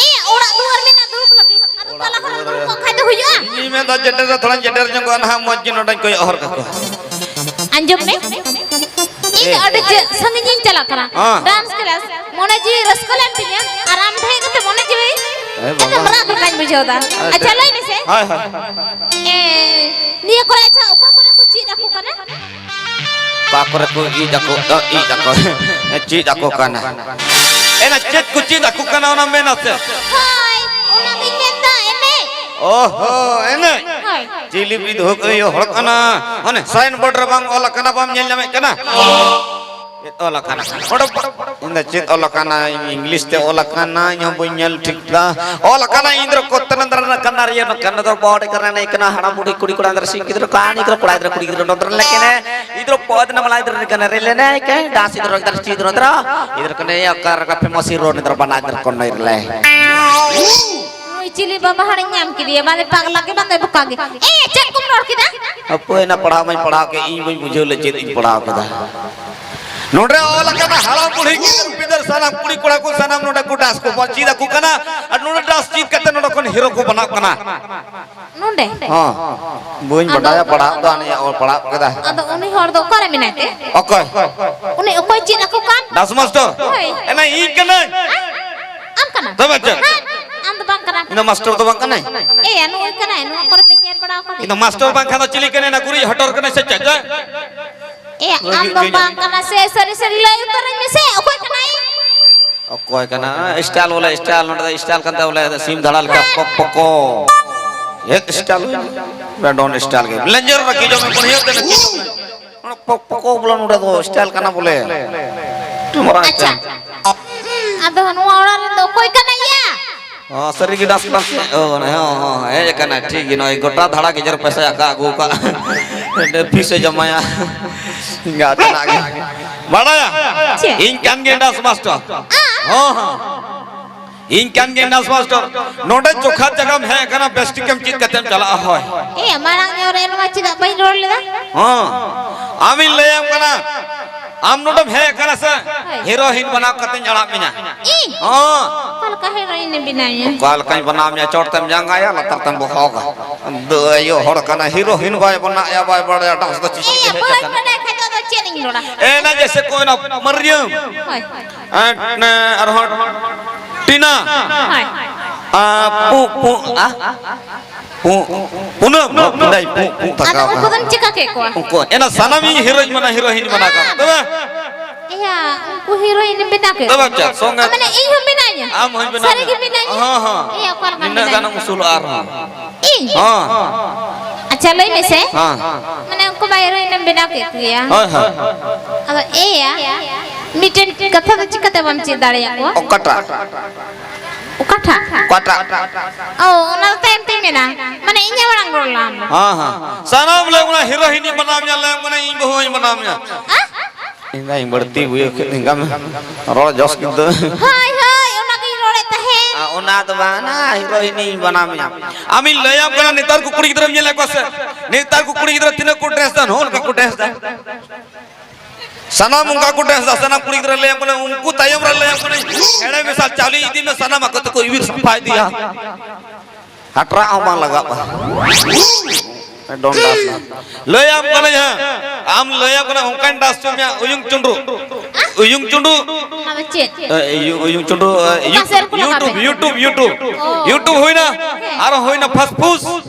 ᱮᱭᱟ, ᱚᱲᱟᱜ ᱫᱩᱣᱟᱹᱨ ᱢᱮᱱᱟᱜ ᱫᱩᱲᱩᱵ ᱞᱟᱹᱜᱤᱫ᱾ ᱟᱫᱚ ᱛᱟᱞᱟ ᱦᱚᱨ ᱨᱮᱢ ᱫᱩᱲᱩᱵ ᱠᱚᱜ ᱠᱷᱟᱡ ᱫᱚ ᱦᱩᱭᱩᱜᱼᱟ? ᱤᱧᱤᱧ ᱢᱮᱱᱫᱟ, ᱡᱮᱴᱮᱨ ᱨᱮ ᱛᱷᱚᱲᱟᱧ ᱡᱮᱴᱮᱨ ᱧᱚᱜᱚᱜᱼᱟ ᱱᱟᱦᱟᱜ, ᱢᱚᱡᱽ ᱜᱮ ᱱᱚᱰᱮᱧ ᱠᱚᱭᱚᱜ ᱦᱚᱨ ᱠᱟᱠᱚᱣᱟ᱾ ᱟᱸᱡᱚᱢ ᱢᱮ, ᱤᱧ ᱫᱚ ᱟᱹᱰᱤ ᱡᱮ-, ᱥᱟᱺᱜᱤᱧᱤᱧ ᱪᱟᱞᱟᱜ ᱠᱟᱱᱟ᱾ ᱦᱮᱸ᱾ ᱰᱟᱱᱥ ᱠᱞᱟᱥ, ᱢᱚᱱᱮ ᱡᱤᱣᱤ ᱨᱟᱹᱥᱠᱟᱹ ᱞᱮᱱ ᱛᱤᱧᱟ, ᱟᱨ ᱟᱢ ᱴᱷᱮᱡ ᱠᱟᱛᱮ ᱢᱚᱱᱮ ᱡᱤᱣᱤ ᱮ ᱵᱟᱵᱟ᱾ ᱮᱠᱫᱚᱢ ᱨᱟᱜ ᱞᱮᱠᱟᱧ ᱵᱩᱡᱷᱟᱹᱣ ᱫᱟ᱾ ᱟᱪᱪᱷᱟ᱾ ᱟᱪᱪᱷᱟ, ᱞᱟᱹᱭ ᱢᱮᱥᱮ᱾ ᱦᱳᱭ, ᱦᱳᱭ᱾ ᱮ, ᱱᱤᱭᱟᱹ ᱠᱚᱨᱮ, ᱟᱪᱪᱷᱟ, ᱚᱠᱟ ᱠᱚᱨᱮ ᱠᱚ ᱪᱮᱫ ᱟᱠᱚ ᱠᱟᱱᱟ? ᱚᱠᱟ ᱠᱚᱨᱮ ᱠᱚ ᱤᱡ ᱟᱠᱚ, ᱤᱡ ᱟᱠᱚ, ᱪᱮᱫ ᱟᱠᱚ ᱠᱟᱱᱟ? ᱮᱱᱟ ᱪᱮᱫ ᱠᱚ ᱪᱮᱫ ᱟᱠᱚ ᱠᱟᱱᱟ, ᱚᱱᱟ ᱢᱮᱱ ᱟᱥᱮ? ᱦᱳᱭ, ᱚᱱᱟ ᱜᱤᱧ ᱢᱮᱱᱫᱟ, ᱮᱱᱮᱡ᱾ ᱚ ᱦᱚ, ᱮᱱᱮᱡ? ᱦᱳᱭ᱾ ᱪᱤᱞᱤ ᱵᱤᱫᱷᱩ ᱠᱚ ᱦᱚᱲ ᱠᱟᱱᱟ? ᱚᱱᱮ ᱥᱟᱭᱤᱱ ᱵᱳᱨᱰ ᱨᱮ ᱵᱟᱝ ᱚᱞ ᱟᱠᱟᱱᱟ, ᱵᱟᱢ ᱧᱮᱞ ᱧᱟᱢᱮᱫ ᱠᱟᱱᱟ? ᱪᱮᱫ ᱚᱞ ᱟᱠᱟᱱᱟ? ᱚᱸᱰᱮ ᱤᱧ ᱫᱚ ᱪᱮᱫ ᱚᱞ ᱟᱠᱟᱱᱟ? ᱤᱧ ᱤᱝᱞᱤᱥ ᱛᱮ ᱚᱞ ᱟᱠᱟᱱᱟ, ᱤᱧ ᱦᱚᱸ ᱵᱟᱹᱧ ᱧᱮᱞ ᱴᱷᱤᱠ ᱫᱟ᱾ ᱚᱞ ᱟᱠᱟᱱᱟ, ᱤᱧ ᱫᱚ ᱠᱚᱛᱱᱟ ᱫᱨᱟ ᱠᱟᱱᱟ ᱨᱮ ᱱᱚᱠᱟᱱ ᱫᱚ ᱵᱚᱰ ᱠᱟᱱᱟ, ᱱᱮ ᱠᱟᱱᱟ, ᱦᱟᱲᱟᱢ ᱵᱩᱰᱷᱤ, ᱠᱩᱲᱤ ᱠᱚᱲᱟ, ᱫᱨᱟ ᱥᱤᱝ ᱜᱤᱫᱽᱨᱟᱹ, ᱠᱟᱹᱦᱱᱤ ᱠᱚ, ᱠᱚᱲᱟ ᱜᱤᱫᱽᱨᱟᱹ, ᱠᱩᱲᱤ ᱜᱤᱫᱽᱨᱟᱹ, ᱱᱚᱛᱨᱟ ᱞᱮᱠᱮᱱᱮ, ᱜᱤᱫᱽᱨᱟᱹ ᱯᱚᱫ ᱱᱟ ᱢᱟᱞᱟ ᱜᱤᱫᱽᱨᱟᱹ ᱠᱟᱱᱟ ᱨᱮ ᱞᱮᱱᱮ ᱠᱮ, ᱫᱟᱥ ᱜᱤᱫᱽᱨᱟᱹ, ᱫᱨᱟ ᱪᱤ ᱜᱤᱫᱽᱨᱟᱹ, ᱱᱚᱛᱨᱟ ᱜᱤᱫᱽᱨᱟᱹ ᱠᱟᱱᱟ, ᱭᱟ ᱠᱟᱨ ᱠᱟ ᱯᱷᱮᱢᱟᱥ ᱦᱤᱨᱳ ᱱᱤᱫᱨᱟ ᱵᱟᱱᱟ ᱜᱤᱫᱽᱨᱟᱹ ᱠᱚ ᱱᱚᱭ ᱨᱮ ᱞᱮ᱾ ᱱᱩᱭ ᱪᱤᱞᱤ ᱵᱟᱵᱟ ᱦᱟᱲᱤᱧ ᱧᱟᱢ ᱠᱮᱫᱮᱭᱟ, ᱵᱟᱝ ᱫᱚ ᱯᱟᱜᱽᱞᱟ ᱜᱮ, ᱵᱟᱝ ᱫᱚ ᱵᱚᱠᱟ ᱜᱮ᱾ ᱮ, ᱪᱮᱫ ᱠᱚᱢ ᱨᱚᱲ ᱠᱮᱫᱟ? ᱦᱟᱯᱳᱭ ᱱᱟ, ᱯᱟᱲᱦᱟᱣ ᱢᱟᱧ ᱯᱟᱲᱦᱟᱣ ᱠᱮᱫ, ᱤᱧ ᱵᱟᱹᱧ ᱵᱩᱡᱷᱟᱹᱣ ᱞᱮᱫ ᱪᱮᱫ ᱤᱧ ᱯᱟᱲᱦᱟᱣ ᱠᱮᱫᱟ᱾ ᱱᱚᱰᱮ ᱚᱞ ᱟᱠᱟᱱᱟ, ᱦᱟᱲᱟᱢ ᱵᱩᱲᱦᱤ ᱜᱤᱫᱟᱹᱨ ᱯᱤᱫᱟᱹᱨ ᱥᱟᱱᱟᱢ ᱠᱩᱲᱤ ᱠᱚᱲᱟ ᱠᱚ ᱥᱟᱱᱟᱢ ᱱᱚᱰᱮ ᱠᱚ ᱰᱟᱱᱥ ᱠᱚ ᱪᱮᱫ ᱟᱠᱚ ᱠᱟᱱᱟ, ᱟᱨ ᱱᱚᱰᱮ ᱰᱟᱱᱥ ᱪᱮᱫ ᱠᱟᱛᱮ ᱱᱚᱰᱮ ᱠᱷᱚᱱ ᱦᱤᱨᱳ ᱠᱚ ᱵᱮᱱᱟᱜ ᱠᱟᱱᱟ᱾ ᱱᱚᱰᱮ? ᱦᱚᱸ, ᱵᱟᱹᱧ ᱟᱫᱚ ᱵᱟᱰᱟᱭᱟ, ᱯᱟᱲᱦᱟᱜ ᱫᱚ ᱟᱹᱱᱤᱡ ᱚᱞ ᱯᱟᱲᱦᱟᱜ ᱠᱮᱫᱟ᱾ ᱟᱫᱚ ᱩᱱᱤ ᱦᱚᱲ ᱫᱚ ᱚᱠᱟᱨᱮ ᱢᱮᱱᱟᱭ ᱛᱮ? ᱚᱠᱚᱭ? ᱩᱱᱤ ᱚᱠᱚᱭ ᱪᱮᱫ ᱟᱠᱚ ᱠᱟᱱ? Dance master? ᱦᱳᱭ᱾ ᱮᱱᱟ ᱤᱧ ᱠᱟᱹᱱᱟᱹᱧ᱾ ᱟᱢ ᱠᱟᱱᱟ? ᱛᱚᱵᱮ ᱪᱮᱫ? ᱦᱮᱸ, ᱟᱢ ᱫᱚ ᱵᱟᱝ ᱠᱟᱱᱟ᱾ ᱤᱧ ᱫᱚ ᱢᱟᱥᱴᱟᱨ ᱫᱚ ᱵᱟᱝ ᱠᱟᱹᱱᱟᱹᱧ᱾ ᱮᱭᱟ, ᱱᱩᱭ ᱠᱟᱱᱟᱭ, ᱱᱚᱣᱟ ᱠᱚᱨᱮ ᱯᱮ ᱧᱮᱞ ᱵᱟᱲᱟ ᱟᱠᱟᱫᱮᱭᱟ? ᱤᱧ ᱫᱚ ᱢᱟᱥᱴᱟᱨ ᱵᱟᱝ ᱠᱷᱟᱱ ᱫᱚ ᱪᱤᱞᱤ ᱠᱟᱹᱱᱟᱹᱧ? ᱚᱱᱟ ᱜᱩᱨᱤᱡ ᱦᱚᱴᱚᱨ ᱠᱟᱹᱱᱟᱹᱧ ᱥᱮ ᱪᱮᱫ? ᱮ, ᱟᱢ ᱫᱚ ᱵᱟᱝ ᱠᱟᱱᱟ ᱥᱮ, ᱥᱟᱹᱨᱤ ᱥᱟᱹᱨᱤ ᱞᱟᱹᱭ ᱩᱛᱟᱹᱨᱟᱹᱧ ᱢᱮᱥᱮ, ᱚᱠᱚᱭ ᱠᱟᱱᱟᱭ? ᱚᱠᱚᱭ ᱠᱟᱱᱟ? ᱥᱴᱟᱭᱤᱞ ᱵᱚᱞᱮ, ᱥᱴᱟᱭᱤᱞ, ᱱᱚᱰᱮ ᱫᱚ ᱥᱴᱟᱭᱤᱞ ᱠᱟᱱ ᱛᱟᱭᱟ ᱵᱚᱞᱮ, ᱥᱤᱢ ᱫᱷᱟᱲᱟ ᱞᱮᱠᱟ ᱯᱚᱠ ᱯᱚᱠᱚ᱾ ᱮᱠ ᱥᱴᱟᱭᱤᱞ, ᱵᱮᱰᱚᱱ ᱥᱴᱟᱭᱤᱞ ᱜᱮ᱾ ᱞᱮᱸᱡᱮᱨ ᱨᱟᱹᱠᱷᱤ ᱡᱚᱢ ᱮ ᱵᱟᱹᱲᱦᱤᱭᱟᱹ ᱛᱮ ᱱᱟᱹᱠᱤ ᱡᱚᱢ ᱮ᱾ ᱚᱱᱟ ᱯᱚᱠ ᱯᱚᱠᱚ ᱵᱚᱞᱮ, ᱱᱚᱰᱮ ᱫᱚ ᱥᱴᱟᱭᱤᱞ ᱠᱟᱱᱟ ᱵᱚᱞᱮ᱾ ᱟᱹᱰᱤ ᱢᱟᱨᱟᱝ ᱟᱪᱪᱷᱟ᱾ ᱥᱴᱟᱭᱤᱞ᱾ ᱟᱫᱚ ᱱᱚᱣᱟ ᱚᱲᱟᱜ ᱨᱮᱱ ᱫᱚ ᱚᱠᱚᱭ ᱠᱟᱱᱟᱭ ᱭᱟ? ᱦᱚᱸ, ᱥᱟᱹᱨᱤ ᱜᱮ ᱰᱟᱱᱥ ᱠᱞᱟᱥ ᱨᱮ? ᱚ, ᱦᱚᱸ, ᱦᱚᱸ, ᱦᱮᱡ ᱟᱠᱟᱱᱟᱭ, ᱴᱷᱤᱠ ᱜᱮ᱾ ᱱᱚᱜᱼᱚᱭ ᱜᱚᱴᱟ ᱫᱷᱟᱲᱟ ᱜᱮᱡᱮᱨ ᱯᱚᱭᱥᱟᱭ ᱟᱠᱟ ᱟᱹᱜᱩ ᱟᱠᱟᱫ᱾ ᱯᱷᱤᱥ ᱮ ᱡᱚᱢᱟᱭᱟ᱾ ᱜᱟᱛᱮ ᱱᱟᱜ ᱜᱮ᱾ ᱵᱟᱲᱟᱭᱟ? ᱪᱮᱫ? ᱤᱧ ᱠᱟᱱ ᱜᱤᱭᱟᱹᱧ ᱰᱟᱱᱥ ᱢᱟᱥᱴᱟᱨ᱾ ᱦᱚᱸ, ᱦᱚᱸ᱾ ᱤᱧ ᱠᱟᱱ ᱜᱤᱭᱟᱹᱧ ᱱᱟᱨᱥ ᱢᱟᱥᱴᱟᱨ᱾ ᱱᱚᱰᱮ ᱡᱚᱠᱷᱟ ᱡᱟᱭᱜᱟᱢ ᱦᱮᱡ ᱟᱠᱟᱱᱟ, ᱵᱮᱥ ᱴᱷᱤᱠᱮᱢ ᱪᱮᱫ ᱠᱟᱛᱮᱢ ᱪᱟᱞᱟᱜᱼᱟ᱾ ᱦᱳᱭ᱾ ᱮ, ᱢᱟᱲᱟᱝ ᱧᱚᱜ ᱨᱮ ᱱᱚᱣᱟ ᱪᱮᱫᱟᱜ ᱵᱟᱹᱧ ᱨᱚᱲ ᱞᱮᱫᱟ? ᱦᱚᱸ, ᱟᱢᱤᱧ ᱞᱟᱹᱭᱟᱢ ᱠᱟᱱᱟ᱾ ᱟᱢ ᱱᱚᱰᱮᱢ ᱦᱮᱡ ᱟᱠᱟᱱᱟ ᱥᱮ? ᱦᱳᱭ᱾ ᱦᱤᱨᱳᱭᱤᱱ ᱵᱮᱱᱟᱣ ᱠᱟᱛᱮᱧ ᱟᱲᱟᱜ ᱢᱮᱭᱟ᱾ ᱤᱧ? ᱦᱚᱸ᱾ ᱚᱠᱟ ᱞᱮᱠᱟ ᱦᱤᱨᱳᱭᱤᱱ ᱮᱢ ᱵᱮᱱᱟᱣᱤᱧᱟ? ᱚᱠᱟ ᱞᱮᱠᱟᱧ ᱵᱮᱱᱟᱣ ᱢᱮᱭᱟ? ᱪᱚᱴ ᱛᱮᱢ ᱡᱟᱸᱜᱟᱭᱟ, ᱞᱟᱛᱟᱨ ᱛᱮᱢ ᱵᱚᱦᱚᱜᱟ᱾ ᱫᱟᱹᱭ ᱟᱭᱳ ᱦᱚᱲ ᱠᱟᱱᱟ, ᱦᱤᱨᱳᱭᱤᱱ ᱵᱟᱭ ᱵᱮᱱᱟᱣ ᱭᱟ, ᱵᱟᱭ ᱵᱟᱲᱟᱭᱟ ᱰᱟᱱᱥ ᱫᱚ ᱪᱮᱫ ᱮᱭ, ᱪᱤᱠᱟᱹ ᱦᱮᱡ ᱵᱟᱹᱧ ᱟᱠᱟᱱᱟ᱾ ᱵᱟᱰᱟᱭ ᱠᱷᱟᱡ ᱫᱚ ᱟᱫᱚ ᱪᱮᱫ ᱤᱧ ᱨᱚᱲᱟ? ᱮ, ᱚᱱᱟ ᱡᱮᱭᱥᱮ ᱠᱚ ᱢᱮᱱᱟ, ᱢᱟᱹᱨᱭᱟᱹᱢ᱾ ᱦᱳᱭ᱾ ᱮ, ᱟᱨᱦᱚᱸ ᱴᱤᱱᱟ᱾ ᱦᱳᱭ᱾ ᱟ, ᱯᱩ, ᱯᱩ, ᱟ? ᱯᱩ, ᱯᱩᱱᱟᱹᱢ, ᱯᱩᱱᱟᱹᱢ᱾ ᱯᱩᱱᱟᱹᱢ, ᱯᱩ, ᱯᱩ ᱟᱫᱚ ᱛᱟᱠᱟᱣ ᱩᱱᱠᱩ ᱠᱟᱱᱟ᱾ ᱫᱚᱢ ᱪᱤᱠᱟ ᱠᱮᱫ ᱠᱚᱣᱟ? ᱩᱱᱠᱩ, ᱮᱱᱟ ᱥᱟᱱᱟᱢᱤᱧ ᱦᱤᱨᱳᱧ ᱢᱟᱱᱟ, ᱦᱤᱨᱳᱭᱤᱱ ᱢᱟᱱᱟ ᱠᱟᱜ᱾ ᱛᱚᱵᱮ? ᱮᱭᱟ, ᱩᱱᱠᱩ ᱦᱤᱨᱳᱭᱤᱱ ᱮᱢ ᱵᱮᱱᱟᱣ ᱠᱮᱫ ᱛᱚᱵᱮ ᱠᱚᱣᱟ? ᱪᱮᱫ? ᱥᱚᱸᱜᱮ ᱟᱢ ᱢᱟᱱᱮ ᱤᱧ ᱦᱚᱸ ᱢᱮᱱᱟᱧᱟ? ᱟᱢ ᱦᱚᱸᱧ ᱵᱮᱱᱟᱣ ᱥᱟᱹᱨᱤ ᱜᱮ ᱢᱮᱭᱟ᱾ ᱢᱮᱱᱟᱧᱟ? ᱦᱚᱸ, ᱦᱚᱸ᱾ ᱮᱭᱟ, ᱚᱠᱟ ᱞᱮᱠᱟ ᱱᱤᱱᱟᱹᱜ ᱢᱮᱱᱟᱧᱟ? ᱜᱟᱱᱮᱢ ᱩᱥᱩᱞᱚᱜᱼᱟ ᱟᱨᱦᱚᱸ᱾ ᱤᱧ? ᱦᱚᱸ᱾ ᱟᱪᱪᱷᱟ, ᱞᱟᱹᱭ ᱢᱮᱥᱮ᱾ ᱦᱚᱸ᱾ ᱢᱟᱱᱮ ᱩᱱᱠᱩ ᱢᱟ ᱦᱤᱨᱳᱭᱤᱱ ᱮᱢ ᱵᱮᱱᱟᱣ ᱠᱮᱫ ᱠᱚᱜᱮᱭᱟ᱾ ᱦᱳᱭ, ᱦᱳᱭ᱾ ᱟᱫᱚ ᱮᱭᱟ, ᱢᱤᱫᱴᱮᱱ ᱠᱟᱛᱷᱟ ᱫᱚ ᱪᱤᱠᱟᱹᱛᱮ ᱵᱟᱢ ᱪᱮᱫ ᱫᱟᱲᱮᱭᱟᱠᱚᱣᱟ? ᱚᱠᱟᱴᱟᱜ? ᱚᱠᱟᱴᱟᱜ? ᱚᱠᱟᱴᱟᱜ? ᱚ, ᱚᱱᱟ ᱫᱚ ᱛᱟᱭᱚᱢ ᱛᱮᱧ ᱢᱮᱱᱟ᱾ ᱢᱟᱱᱮ ᱤᱧᱟᱹᱜ ᱢᱟᱲᱟᱝ ᱨᱚᱲ ᱞᱟᱦᱟ ᱢᱮ᱾ ᱦᱮᱸ, ᱦᱮᱸ᱾ ᱥᱟᱱᱟᱢ ᱞᱮ ᱚᱱᱟ ᱦᱤᱨᱳᱭᱤᱱᱤᱧ ᱵᱮᱱᱟᱣ ᱢᱮᱭᱟ, ᱞᱮ ᱢᱟᱱᱮ ᱤᱧ ᱵᱟᱹᱦᱩ ᱦᱚᱸᱧ ᱵᱮᱱᱟᱣ ᱢᱮᱭᱟ᱾ ᱦᱮᱸ? ᱤᱧ ᱫᱚ ᱤᱧ ᱵᱟᱹᱲᱛᱤ ᱵᱩᱭᱟᱹ ᱠᱮᱫ ᱛᱤᱧ ᱠᱟᱱ᱾ ᱨᱚᱲ ᱡᱚᱥ ᱠᱤᱱᱛᱩ᱾ ᱦᱳᱭ, ᱦᱳᱭ, ᱚᱱᱟ ᱜᱤᱧ ᱨᱚᱲᱮᱫ ᱛᱟᱦᱮᱸᱫ᱾ ᱟ, ᱚᱱᱟ ᱫᱚ ᱵᱟᱝ, ᱚᱱᱟ ᱦᱤᱨᱳᱭᱤᱱᱤᱧ ᱵᱮᱱᱟᱣ ᱢᱮᱭᱟ᱾ ᱟᱢᱤᱧ ᱞᱟᱹᱭᱟᱢ ᱠᱟᱱᱟ, ᱱᱮᱛᱟᱨ ᱠᱚ ᱠᱩᱲᱤ ᱜᱤᱫᱽᱨᱟᱹᱢ ᱧᱮᱞᱮᱫ ᱠᱚᱣᱟ ᱥᱮ? ᱱᱮᱛᱟᱨ ᱠᱚ ᱠᱩᱲᱤ ᱜᱤᱫᱽᱨᱟᱹ ᱛᱤᱱᱟᱹᱜ ᱠᱚ ᱰᱨᱮᱥ ᱫᱟ, ᱱᱚᱜᱼᱚ ᱱᱚᱝᱠᱟ ᱠᱚ ᱰᱨᱮᱥ ᱫᱟ᱾ ᱥᱟᱱᱟᱢ ᱚᱱᱠᱟ ᱠᱚ ᱰᱨᱮᱥ ᱫᱟ, ᱥᱟᱱᱟᱢ ᱠᱩᱲᱤ ᱜᱤᱫᱽᱨᱟᱹ ᱞᱟᱹᱭᱟᱢ ᱠᱟᱱᱟ, ᱩᱱᱠᱩ ᱛᱟᱭᱚᱢ ᱨᱮ ᱞᱟᱹᱭᱟᱢ ᱠᱟᱱᱟ, ᱦᱮᱲᱮ ᱢᱮᱥᱟ ᱪᱟᱣᱞᱮ ᱤᱫᱤ ᱢᱮ, ᱥᱟᱱᱟᱢ ᱟᱠᱚ ᱛᱮᱠᱚ ᱤᱣᱤᱨ ᱥᱟᱯᱷᱟ ᱤᱫᱤᱭᱟ᱾ ᱦᱟᱴᱨᱟᱜ ᱦᱚᱸ ᱵᱟᱝ ᱞᱟᱜᱟᱜᱼᱟ᱾ ᱰᱚᱱ ᱰᱟᱥ ᱱᱟ᱾ ᱞᱟᱹᱭᱟᱢ ᱠᱟᱹᱱᱟᱹᱧ ᱦᱟᱸᱜ, ᱟᱢ ᱞᱟᱹᱭᱟᱢ ᱠᱟᱱᱟ, ᱚᱱᱠᱟᱧ ᱰᱟᱥ ᱦᱚᱪᱚ ᱢᱮᱭᱟ, ᱩᱭᱩᱝ ᱪᱩᱸᱰᱩ᱾ ᱩᱭᱩᱝ ᱪᱩᱸᱰᱩ᱾ ᱚᱱᱟ ᱫᱚ ᱪᱮᱫ? ᱮ, ᱩᱭᱩᱝ, ᱩᱭᱩᱝ ᱪᱩᱸᱰᱩ, ᱮ, ᱚᱠᱟ ᱥᱮᱫ ᱠᱷᱚᱱᱟᱜ YouTube, ᱠᱟᱛᱮ? YouTube, YouTube᱾ ᱚ᱾ YouTube ᱦᱩᱭᱱᱟ, ᱦᱮᱸ᱾ ᱟᱨᱚ ᱦᱩᱭᱱᱟ ᱯᱷᱟᱥᱯᱷᱩᱥ᱾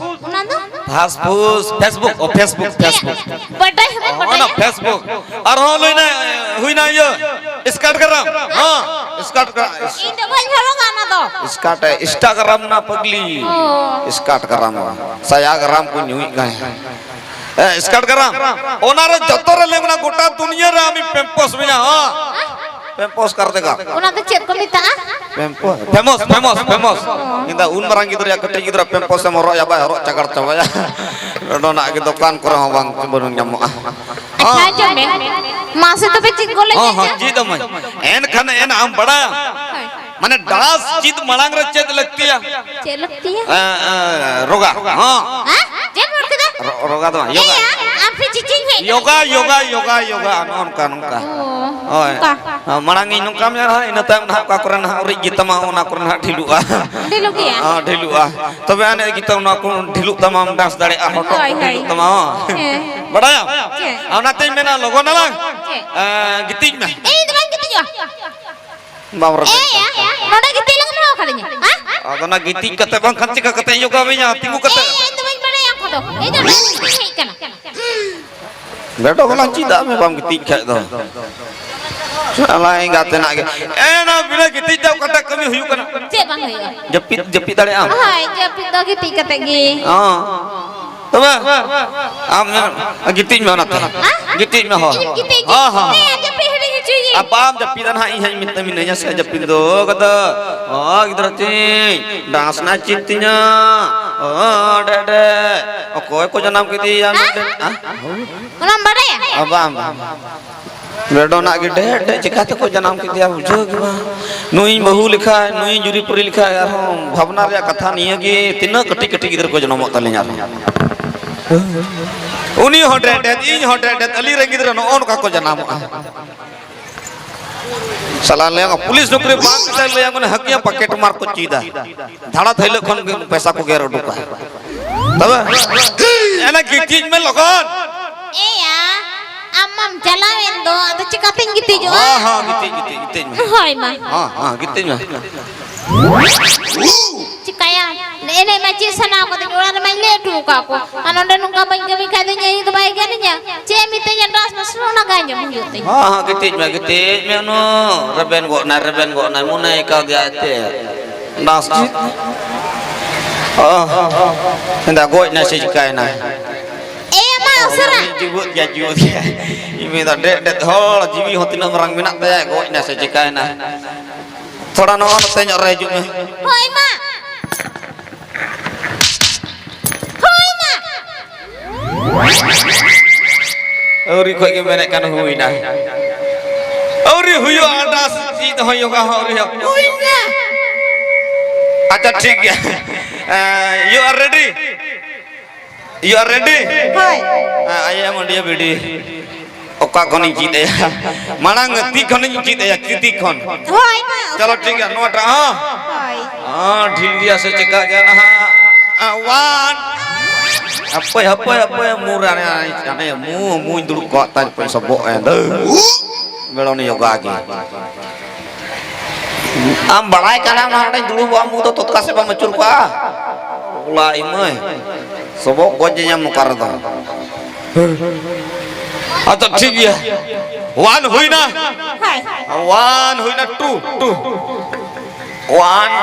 ᱚᱱᱟ ᱫᱚ? ᱯᱷᱟᱥᱯᱷᱩᱥ, Facebook, ᱚ, Facebook, Facebook᱾ ᱵᱟᱰᱟᱭ ᱦᱚᱸ ᱵᱟᱹᱧ ᱚᱱᱟ ᱵᱟᱰᱟᱭᱟ᱾ Facebook᱾ ᱟᱨᱦᱚᱸ ᱞᱟᱹᱭᱱᱟ, ᱦᱩᱭᱱᱟ ᱤᱭᱟᱹ, ᱥᱠᱟᱴ ᱜᱟᱨᱟᱢ᱾ ᱦᱚᱸ, ᱥᱠᱟᱴ ᱜᱟᱨᱟᱢ᱾ ᱤᱧ ᱫᱚ ᱵᱟᱹᱧ ᱦᱚᱨᱚᱜᱟ ᱚᱱᱟ ᱫᱚ᱾ ᱥᱠᱟᱴ, Instagram ᱨᱮᱱᱟᱜ ᱯᱟᱜᱽᱞᱤ᱾ ᱚ᱾ ᱥᱠᱟᱴ ᱜᱟᱨᱟᱢ᱾ ᱥᱟᱭᱟ ᱜᱟᱨᱟᱢ ᱠᱚ ᱧᱩᱭᱮᱫ ᱠᱟᱱ᱾ ᱮ, ᱥᱠᱟᱴ ᱜᱟᱨᱟᱢ᱾ ᱚᱱᱟ ᱨᱮ ᱡᱚᱛᱚ ᱨᱮ ᱞᱟᱹᱭ ᱢᱮᱱᱟᱜᱼᱟ, ᱜᱚᱴᱟ ᱫᱩᱱᱤᱭᱟᱹ ᱨᱮ ᱟᱢᱤᱧ ᱯᱮᱢᱯᱚᱥ ᱢᱮᱭᱟ, ᱦᱚᱸ᱾ ᱯᱮᱢᱯᱚᱥ ᱠᱟᱨ ᱫᱮᱜᱟ᱾ ᱚᱱᱟ ᱫᱚ ᱪᱮᱫ ᱠᱚ ᱢᱮᱛᱟᱜᱼᱟ? ᱯᱮᱢᱯᱚᱥ, ᱯᱷᱮᱢᱚᱥ, ᱯᱷᱮᱢᱚᱥ, ᱯᱷᱮᱢᱚᱥ᱾ ᱚ᱾ ᱤᱧ ᱫᱚ ᱩᱱ ᱢᱟᱨᱟᱝ ᱜᱤᱫᱽᱨᱟᱹ ᱭᱟ ᱠᱟᱹᱴᱤᱡ ᱜᱤᱫᱽᱨᱟᱹ ᱯᱮᱢᱯᱚᱥ ᱮᱢ ᱦᱚᱨᱚᱜ ᱭᱟ, ᱵᱟᱭ ᱦᱚᱨᱚᱜ ᱪᱟᱜᱟᱲ ᱪᱟᱵᱟᱭᱟ᱾ ᱱᱚᱰᱮᱱᱟᱜ ᱜᱮ ᱫᱚᱠᱟᱱ ᱠᱚᱨᱮ ᱦᱚᱸ ᱵᱟᱝ, ᱵᱟᱹᱱᱩᱜ ᱧᱟᱢᱚᱜᱼᱟ᱾ ᱟᱪᱪᱷᱟ, ᱟᱸᱡᱚᱢ ᱢᱮ᱾ ᱢᱟᱥᱮ ᱛᱚᱵᱮ ᱪᱮᱫ ᱜᱚᱞᱮ ᱦᱚᱸ, ᱦᱚᱸ, ᱪᱮᱫ ᱟᱢᱟᱹᱧ? ᱮᱱᱠᱷᱟᱱ ᱮᱱ ᱟᱢ ᱵᱟᱲᱟᱭᱟ᱾ ᱦᱳᱭ᱾ ᱢᱟᱱᱮ ᱰᱟᱱᱥ ᱪᱮᱫ ᱢᱟᱲᱟᱝ ᱨᱮ ᱪᱮᱫ ᱞᱟᱹᱠᱛᱤᱭᱟ? ᱪᱮᱫ ᱞᱟᱹᱠᱛᱤᱭᱟ? ᱮ, ᱮ, ᱨᱳᱜᱟ᱾ ᱦᱚᱸ᱾ ᱦᱮᱸ? ᱪᱮᱫ ᱨᱚᱲ ᱠᱮᱫᱟ? ᱨᱚ-, ᱨᱳᱜᱟ ᱫᱚ ᱵᱟᱝ, ᱭᱳᱜᱟ᱾ ᱮᱭᱟ, ᱟᱢ ᱯᱷᱤᱨ ᱪᱮᱫ ᱪᱮᱫ ᱦᱮᱡ ᱭᱳᱜᱟ, ᱠᱟᱱᱟ? ᱭᱳᱜᱟ, ᱭᱳᱜᱟ, ᱭᱳᱜᱟ, ᱱᱚᱜᱼᱚ ᱱᱚᱝᱠᱟ, ᱱᱚᱝᱠᱟ᱾ ᱚ, ᱦᱳᱭ᱾ ᱚᱱᱠᱟ᱾ ᱦᱮᱸ, ᱢᱟᱲᱟᱝ ᱤᱧ ᱱᱚᱝᱠᱟ ᱢᱮᱱᱟ, ᱦᱟᱸᱜ, ᱤᱱᱟᱹ ᱛᱟᱭᱚᱢ ᱱᱟᱦᱟᱜ ᱚᱠᱟ ᱠᱚᱨᱮ ᱱᱟᱦᱟᱜ ᱩᱨᱤᱡ ᱜᱮ ᱛᱟᱢᱟ, ᱚᱱᱟ ᱠᱚᱨᱮ ᱱᱟᱦᱟᱜ ᱰᱷᱤᱞᱩᱜᱼᱟ᱾ ᱰᱷᱤᱞᱩᱜ ᱜᱮᱭᱟ? ᱦᱮᱸ, ᱰᱷᱤᱞᱩᱜᱼᱟ᱾ ᱛᱚᱵᱮ ᱟᱹᱱᱤᱡ ᱜᱮ ᱛᱚ ᱚᱱᱟ ᱠᱚ ᱰᱷᱤᱞᱩᱜ ᱛᱟᱢᱟ, ᱰᱟᱱᱥ ᱫᱟᱲᱮᱭᱟᱜᱼᱟ, ᱦᱚᱴᱚᱜ ᱦᱳᱭ, ᱠᱚ ᱦᱳᱭ᱾ ᱰᱷᱤᱞᱩᱜ ᱛᱟᱢᱟ, ᱦᱚᱸ᱾ ᱦᱮᱸ᱾ ᱵᱟᱲᱟᱭᱟᱢ? ᱪᱮᱫ? ᱚᱱᱟᱛᱮᱧ ᱢᱮᱱᱟ, ᱞᱚᱜᱚᱱ ᱟᱞᱟᱝ, ᱪᱮᱫ? ᱮ, ᱜᱤᱛᱤᱡ ᱢᱮ᱾ ᱤᱧ ᱫᱚ ᱵᱟᱹᱧ ᱜᱤᱛᱤᱡᱚᱜᱼᱟ᱾ ᱵᱟᱢ ᱨᱮᱵᱮᱱ ᱮᱭ, ᱠᱟᱱ᱾ ᱮᱭ, ᱮᱭ, ᱱᱚᱰᱮ ᱜᱤᱛᱤᱡ ᱞᱟᱝ ᱦᱚᱦᱚ ᱟᱠᱟᱫᱤᱧᱟ, ᱦᱮᱸ? ᱟᱫᱚ ᱚᱱᱟ ᱜᱤᱛᱤᱡ ᱠᱟᱛᱮ ᱵᱟᱝᱠᱷᱟᱱ ᱪᱤᱠᱟ ᱠᱟᱛᱮ ᱤᱧ ᱡᱚᱜᱟᱣ ᱢᱮᱭᱟ? ᱛᱤᱸᱜᱩ ᱠᱟᱛᱮ᱾ ᱮᱭ, ᱤᱧ ᱫᱚ ᱵᱟᱹᱧ ᱵᱟᱲᱟᱭᱟ ᱚᱱᱠᱟ ᱫᱚ᱾ ᱤᱧ ᱫᱚ ᱰᱟᱱᱥ ᱤᱧ ᱦᱮᱡ ᱠᱟᱱᱟ᱾ ᱵᱮᱰᱚ ᱵᱟᱞᱟᱝ ᱪᱮᱫᱟᱜ ᱢᱮ, ᱵᱟᱢ ᱜᱤᱛᱤᱡ ᱠᱷᱟᱡ ᱫᱚ᱾ ᱟᱞᱟᱝ ᱮᱸᱜᱟ ᱛᱮᱱᱟᱜ ᱜᱮ᱾ ᱮ, ᱱᱟ ᱵᱤᱱᱟᱹ ᱜᱤᱛᱤᱡ ᱛᱮ ᱚᱠᱟᱴᱟᱜ ᱠᱟᱹᱢᱤ ᱦᱩᱭᱩᱜ ᱠᱟᱱᱟ? ᱪᱮᱫ ᱵᱟᱝ ᱦᱩᱭᱩᱜᱼᱟ? ᱡᱟᱹᱯᱤᱫ, ᱡᱟᱹᱯᱤᱫ ᱫᱟᱲᱮᱭᱟᱜ ᱟᱢ? ᱦᱳᱭ, ᱡᱟᱹᱯᱤᱫ ᱫᱚ ᱜᱤᱛᱤᱡ ᱠᱟᱛᱮ ᱜᱮ᱾ ᱦᱚᱸ᱾ ᱛᱚᱵᱮ ᱟᱢ ᱜᱤᱛᱤᱡ ᱢᱮ ᱚᱱᱟᱛᱮ᱾ ᱦᱮᱸ? ᱜᱤᱛᱤᱡ ᱢᱮ, ᱦᱚᱸ᱾ ᱤᱧ ᱜᱤᱛᱤᱡ ᱦᱚᱸ, ᱦᱚᱸ᱾ ᱦᱮᱸ, ᱡᱟᱹᱯᱤᱫ ᱦᱤᱲᱤᱧ ᱦᱚᱪᱚᱭᱤᱧ᱾ ᱟᱨ ᱵᱟᱢ ᱡᱟᱹᱯᱤᱫᱟ ᱱᱟᱦᱟᱜ, ᱤᱧ ᱦᱟᱸᱜ ᱢᱤᱱᱟᱹᱧᱟ ᱥᱮ ᱡᱟᱹᱯᱤᱫ ᱫᱚ ᱠᱟᱫᱟ᱾ ᱚ, ᱜᱤᱫᱽᱨᱟᱹ ᱛᱤᱧ, ᱰᱟᱱᱥ ᱱᱟ ᱪᱮᱫ ᱛᱤᱧᱟ᱾ ᱚ, ᱰᱮ, ᱰᱮ᱾ ᱚᱠᱚᱭ ᱠᱚ ᱡᱟᱱᱟᱢ ᱠᱮᱫᱮᱭᱟ? ᱦᱮᱸ? ᱦᱮᱸ? ᱚᱱᱟᱢ ᱵᱟᱰᱟᱭᱟ? ᱚ, ᱵᱟᱝ, ᱵᱟᱝ, ᱵᱟᱝ᱾ ᱵᱮᱰᱚᱱᱟᱜ ᱜᱮ ᱰᱮ, ᱰᱮ, ᱪᱤᱠᱟ ᱛᱮᱠᱚ ᱡᱟᱱᱟᱢ ᱠᱮᱫᱮᱭᱟ, ᱵᱩᱡᱷᱟᱹᱣ ᱜᱮ ᱵᱟᱝ᱾ ᱱᱩᱭᱤᱧ ᱵᱟᱹᱦᱩ ᱞᱮᱠᱷᱟᱡ, ᱱᱩᱭᱤᱧ ᱡᱩᱨᱤ ᱯᱩᱨᱤ ᱞᱮᱠᱷᱟᱡ, ᱟᱨᱦᱚᱸ ᱵᱷᱟᱵᱽᱱᱟ ᱨᱮᱭᱟᱜ ᱠᱟᱛᱷᱟ ᱱᱤᱭᱟᱹ ᱜᱮ, ᱛᱤᱱᱟᱹᱜ ᱠᱟᱹᱴᱤᱡ ᱠᱟᱹᱴᱤᱡ ᱜᱤᱫᱽᱨᱟᱹ ᱠᱚ ᱡᱟᱱᱟᱢᱚᱜ ᱛᱟᱹᱞᱤᱧᱟ ᱟᱨᱦᱚᱸ᱾ ᱩᱱᱤ ᱦᱚᱸ ᱰᱮ, ᱰᱮ, ᱤᱧ ᱦᱚᱸ ᱰᱮ, ᱰᱮ, ᱟᱹᱞᱤᱧ ᱨᱮᱱ ᱜᱤᱫᱽᱨᱟᱹ ᱱᱚᱜᱼᱚ ᱱᱚᱝᱠᱟ ᱠᱚ ᱡᱟᱱᱟᱢᱚᱜᱼᱟ᱾ ᱥᱟᱞᱟ ᱞᱟᱹᱭᱟᱢ, ᱯᱩᱞᱤᱥ ᱱᱚᱠᱨᱤ ᱵᱟᱝ ᱠᱟᱛᱮ ᱞᱟᱹᱭᱟᱢ ᱠᱟᱱᱟ, ᱦᱟᱹᱠᱤᱭᱟ ᱯᱟᱠᱮᱴ ᱢᱟᱨ ᱠᱚ ᱪᱮᱫᱟ᱾ ᱫᱷᱟᱲᱟ ᱛᱷᱟᱹᱭᱞᱟᱹᱜ ᱠᱷᱚᱱ ᱜᱮ ᱯᱚᱭᱥᱟ ᱠᱚ ᱜᱮᱨ ᱩᱰᱩᱠᱟ᱾ ᱛᱚᱵᱮ ᱮᱱᱟ ᱜᱤᱛᱤᱡ ᱢᱮ ᱞᱚᱜᱚᱱ᱾ ᱮᱭᱟ, ᱟᱢ ᱢᱟᱢ ᱪᱟᱞᱟᱣᱮᱱ ᱫᱚ, ᱟᱫᱚ ᱪᱤᱠᱟᱛᱤᱧ ᱜᱤᱛᱤᱡᱚᱜᱼᱟ? ᱦᱚᱸ, ᱦᱚᱸ, ᱜᱤᱛᱤᱡ, ᱜᱤᱛᱤᱡ, ᱜᱤᱛᱤᱡ ᱢᱮ᱾ ᱦᱳᱭ ᱢᱟ᱾ ᱦᱚᱸ, ᱦᱚᱸ, ᱜᱤᱛᱤᱡ ᱢᱮ᱾ ᱪᱤᱠᱟᱭᱟ? ᱮᱱᱮᱡ ᱢᱟ ᱪᱮᱫ ᱥᱟᱱᱟ ᱠᱟᱫᱤᱧ, ᱚᱲᱟᱜ ᱨᱮᱢᱟᱧ ᱞᱟᱹᱭ ᱦᱚᱴᱚ ᱟᱠᱟᱫ ᱠᱚ᱾ ᱟᱨ ᱱᱚᱰᱮ ᱱᱚᱝᱠᱟ ᱵᱟᱹᱧ ᱠᱟᱹᱢᱤ ᱠᱷᱟᱡ ᱫᱚ ᱤᱧ ᱟᱭᱳ ᱫᱚ ᱵᱟᱭ ᱮᱜᱮᱨᱤᱧᱟ? ᱪᱮᱫ ᱮ ᱢᱤᱛᱟᱹᱧᱟ, ᱰᱟᱱᱥ ᱢᱟᱥᱴᱟᱨ ᱚᱱᱟ ᱜᱟᱱ ᱡᱚᱢ ᱦᱩᱭᱩᱜ ᱛᱤᱧᱟ᱾ ᱦᱚᱸ, ᱦᱚᱸ, ᱜᱤᱛᱤᱡ ᱢᱮ, ᱜᱤᱛᱤᱡ ᱢᱮ, ᱩᱱᱩ ᱨᱮᱵᱮᱱ ᱜᱚᱫ ᱱᱟᱭ, ᱨᱮᱵᱮᱱ ᱜᱚᱫ ᱱᱟᱭ, ᱢᱚᱱᱮ ᱟᱹᱭᱠᱟᱹᱣ ᱜᱮᱭᱟ ᱟᱡᱛᱮ᱾ ᱰᱟᱱᱥ ᱪᱮᱫ? ᱚ, ᱢᱮᱱᱫᱟ ᱜᱚᱡ ᱱᱟᱭ ᱥᱮ ᱪᱤᱠᱟᱭᱱᱟᱭ? ᱮ ᱢᱟ ᱩᱥᱟᱹᱨᱟ᱾ ᱡᱤᱣᱮᱫ ᱜᱮᱭᱟ, ᱡᱤᱣᱮᱫ ᱜᱮᱭᱟ᱾ ᱤᱧ ᱢᱮᱱᱫᱟ ᱰᱮᱫ ᱰᱮᱫ ᱦᱚᱲ, ᱡᱤᱣᱤ ᱦᱚᱸ ᱛᱤᱱᱟᱹᱜ ᱢᱟᱨᱟᱝ ᱢᱮᱱᱟᱜ ᱛᱟᱭᱟ, ᱜᱚᱡ ᱱᱟᱭ ᱥᱮ ᱪᱤᱠᱟᱭᱱᱟᱭ? ᱛᱷᱚᱲᱟ ᱱᱚᱣᱟ ᱱᱚᱛᱮ ᱧᱚᱜ ᱨᱮ ᱦᱤᱡᱩᱜ ᱢᱮ᱾ ᱦᱳᱭ ᱢᱟ᱾ ᱦᱳᱭ ᱢᱟ᱾ ᱟᱹᱣᱨᱤ ᱠᱷᱚᱡ ᱜᱮ ᱢᱮᱱᱮᱫ ᱠᱟᱱ ᱦᱩᱭᱱᱟ᱾ ᱟᱹᱣᱨᱤ ᱦᱩᱭᱩᱜᱼᱟ, ᱟᱰᱟᱥ᱾ ᱪᱮᱫ ᱦᱚᱸ ᱭᱳᱜᱟ ᱦᱚᱸ ᱟᱹᱣᱨᱤ ᱦᱩᱭᱩᱜ᱾ ᱦᱩᱭᱱᱟ᱾ ᱟᱪᱪᱷᱟ, ᱴᱷᱤᱠ ᱜᱮᱭᱟ᱾ ᱮᱸ, you are ready? You are ready? ᱦᱳᱭ᱾ ᱮᱸ, ᱟᱭᱮ ᱢᱟᱹᱰᱤᱭᱟᱹ ᱵᱤᱰᱤ᱾ ᱚᱠᱟ ᱠᱷᱚᱱᱤᱧ ᱪᱮᱫ ᱟᱭᱟ? ᱢᱟᱲᱟᱝ ᱛᱤ ᱠᱷᱚᱱᱤᱧ ᱪᱮᱫ ᱟᱭᱟ, ᱛᱤ ᱠᱷᱚᱱ᱾ ᱦᱳᱭ, ᱢᱟ᱾ ᱪᱚᱞᱚ, ᱴᱷᱤᱠ ᱜᱮᱭᱟ, ᱱᱚᱣᱟᱴᱟᱜ ᱦᱚᱸ᱾ ᱦᱳᱭ᱾ ᱦᱚᱸ, ᱰᱷᱤᱞ ᱜᱮᱭᱟ ᱥᱮ ᱪᱮᱠᱟ ᱜᱮᱭᱟ ᱱᱟᱦᱟᱜ? ᱟᱸ, one᱾ ᱦᱟᱯᱳᱭ, ᱦᱟᱯᱳᱭ, ᱦᱟᱯᱳᱭ, ᱢᱩ ᱨᱮ ᱦᱟᱱᱮ, ᱦᱟᱱᱮ ᱢᱩ, ᱢᱩᱧ ᱫᱩᱲᱩᱵ ᱠᱚᱜ ᱛᱟᱭ, ᱯᱚᱭᱥᱟ ᱵᱚᱜ ᱮ, ᱫᱟᱹᱲ᱾ ᱢᱮᱲᱚᱱ ᱭᱳᱜᱟ ᱜᱮ᱾ ᱟᱢ ᱵᱟᱲᱟᱭ ᱠᱟᱱᱟᱢ ᱱᱚᱰᱮᱧ ᱫᱩᱲᱩᱵᱚᱜᱼᱟ, ᱢᱩ ᱫᱚ ᱛᱚᱛᱠᱟ ᱥᱮᱫ ᱵᱟᱢ ᱟᱹᱪᱩᱨ ᱠᱚᱜᱼᱟ? ᱚᱞᱟ ᱤᱢᱟᱹᱭ, ᱥᱚᱵᱚᱜ ᱜᱚᱡ ᱧᱟᱢ ᱚᱠᱟ ᱨᱮᱫᱚ? ᱟᱪᱪᱷᱟ, ᱴᱷᱤᱠ ᱜᱮᱭᱟ᱾ One ᱦᱩᱭᱱᱟ᱾ ᱦᱳᱭ᱾ One ᱦᱩᱭᱱᱟ, two, two᱾ One,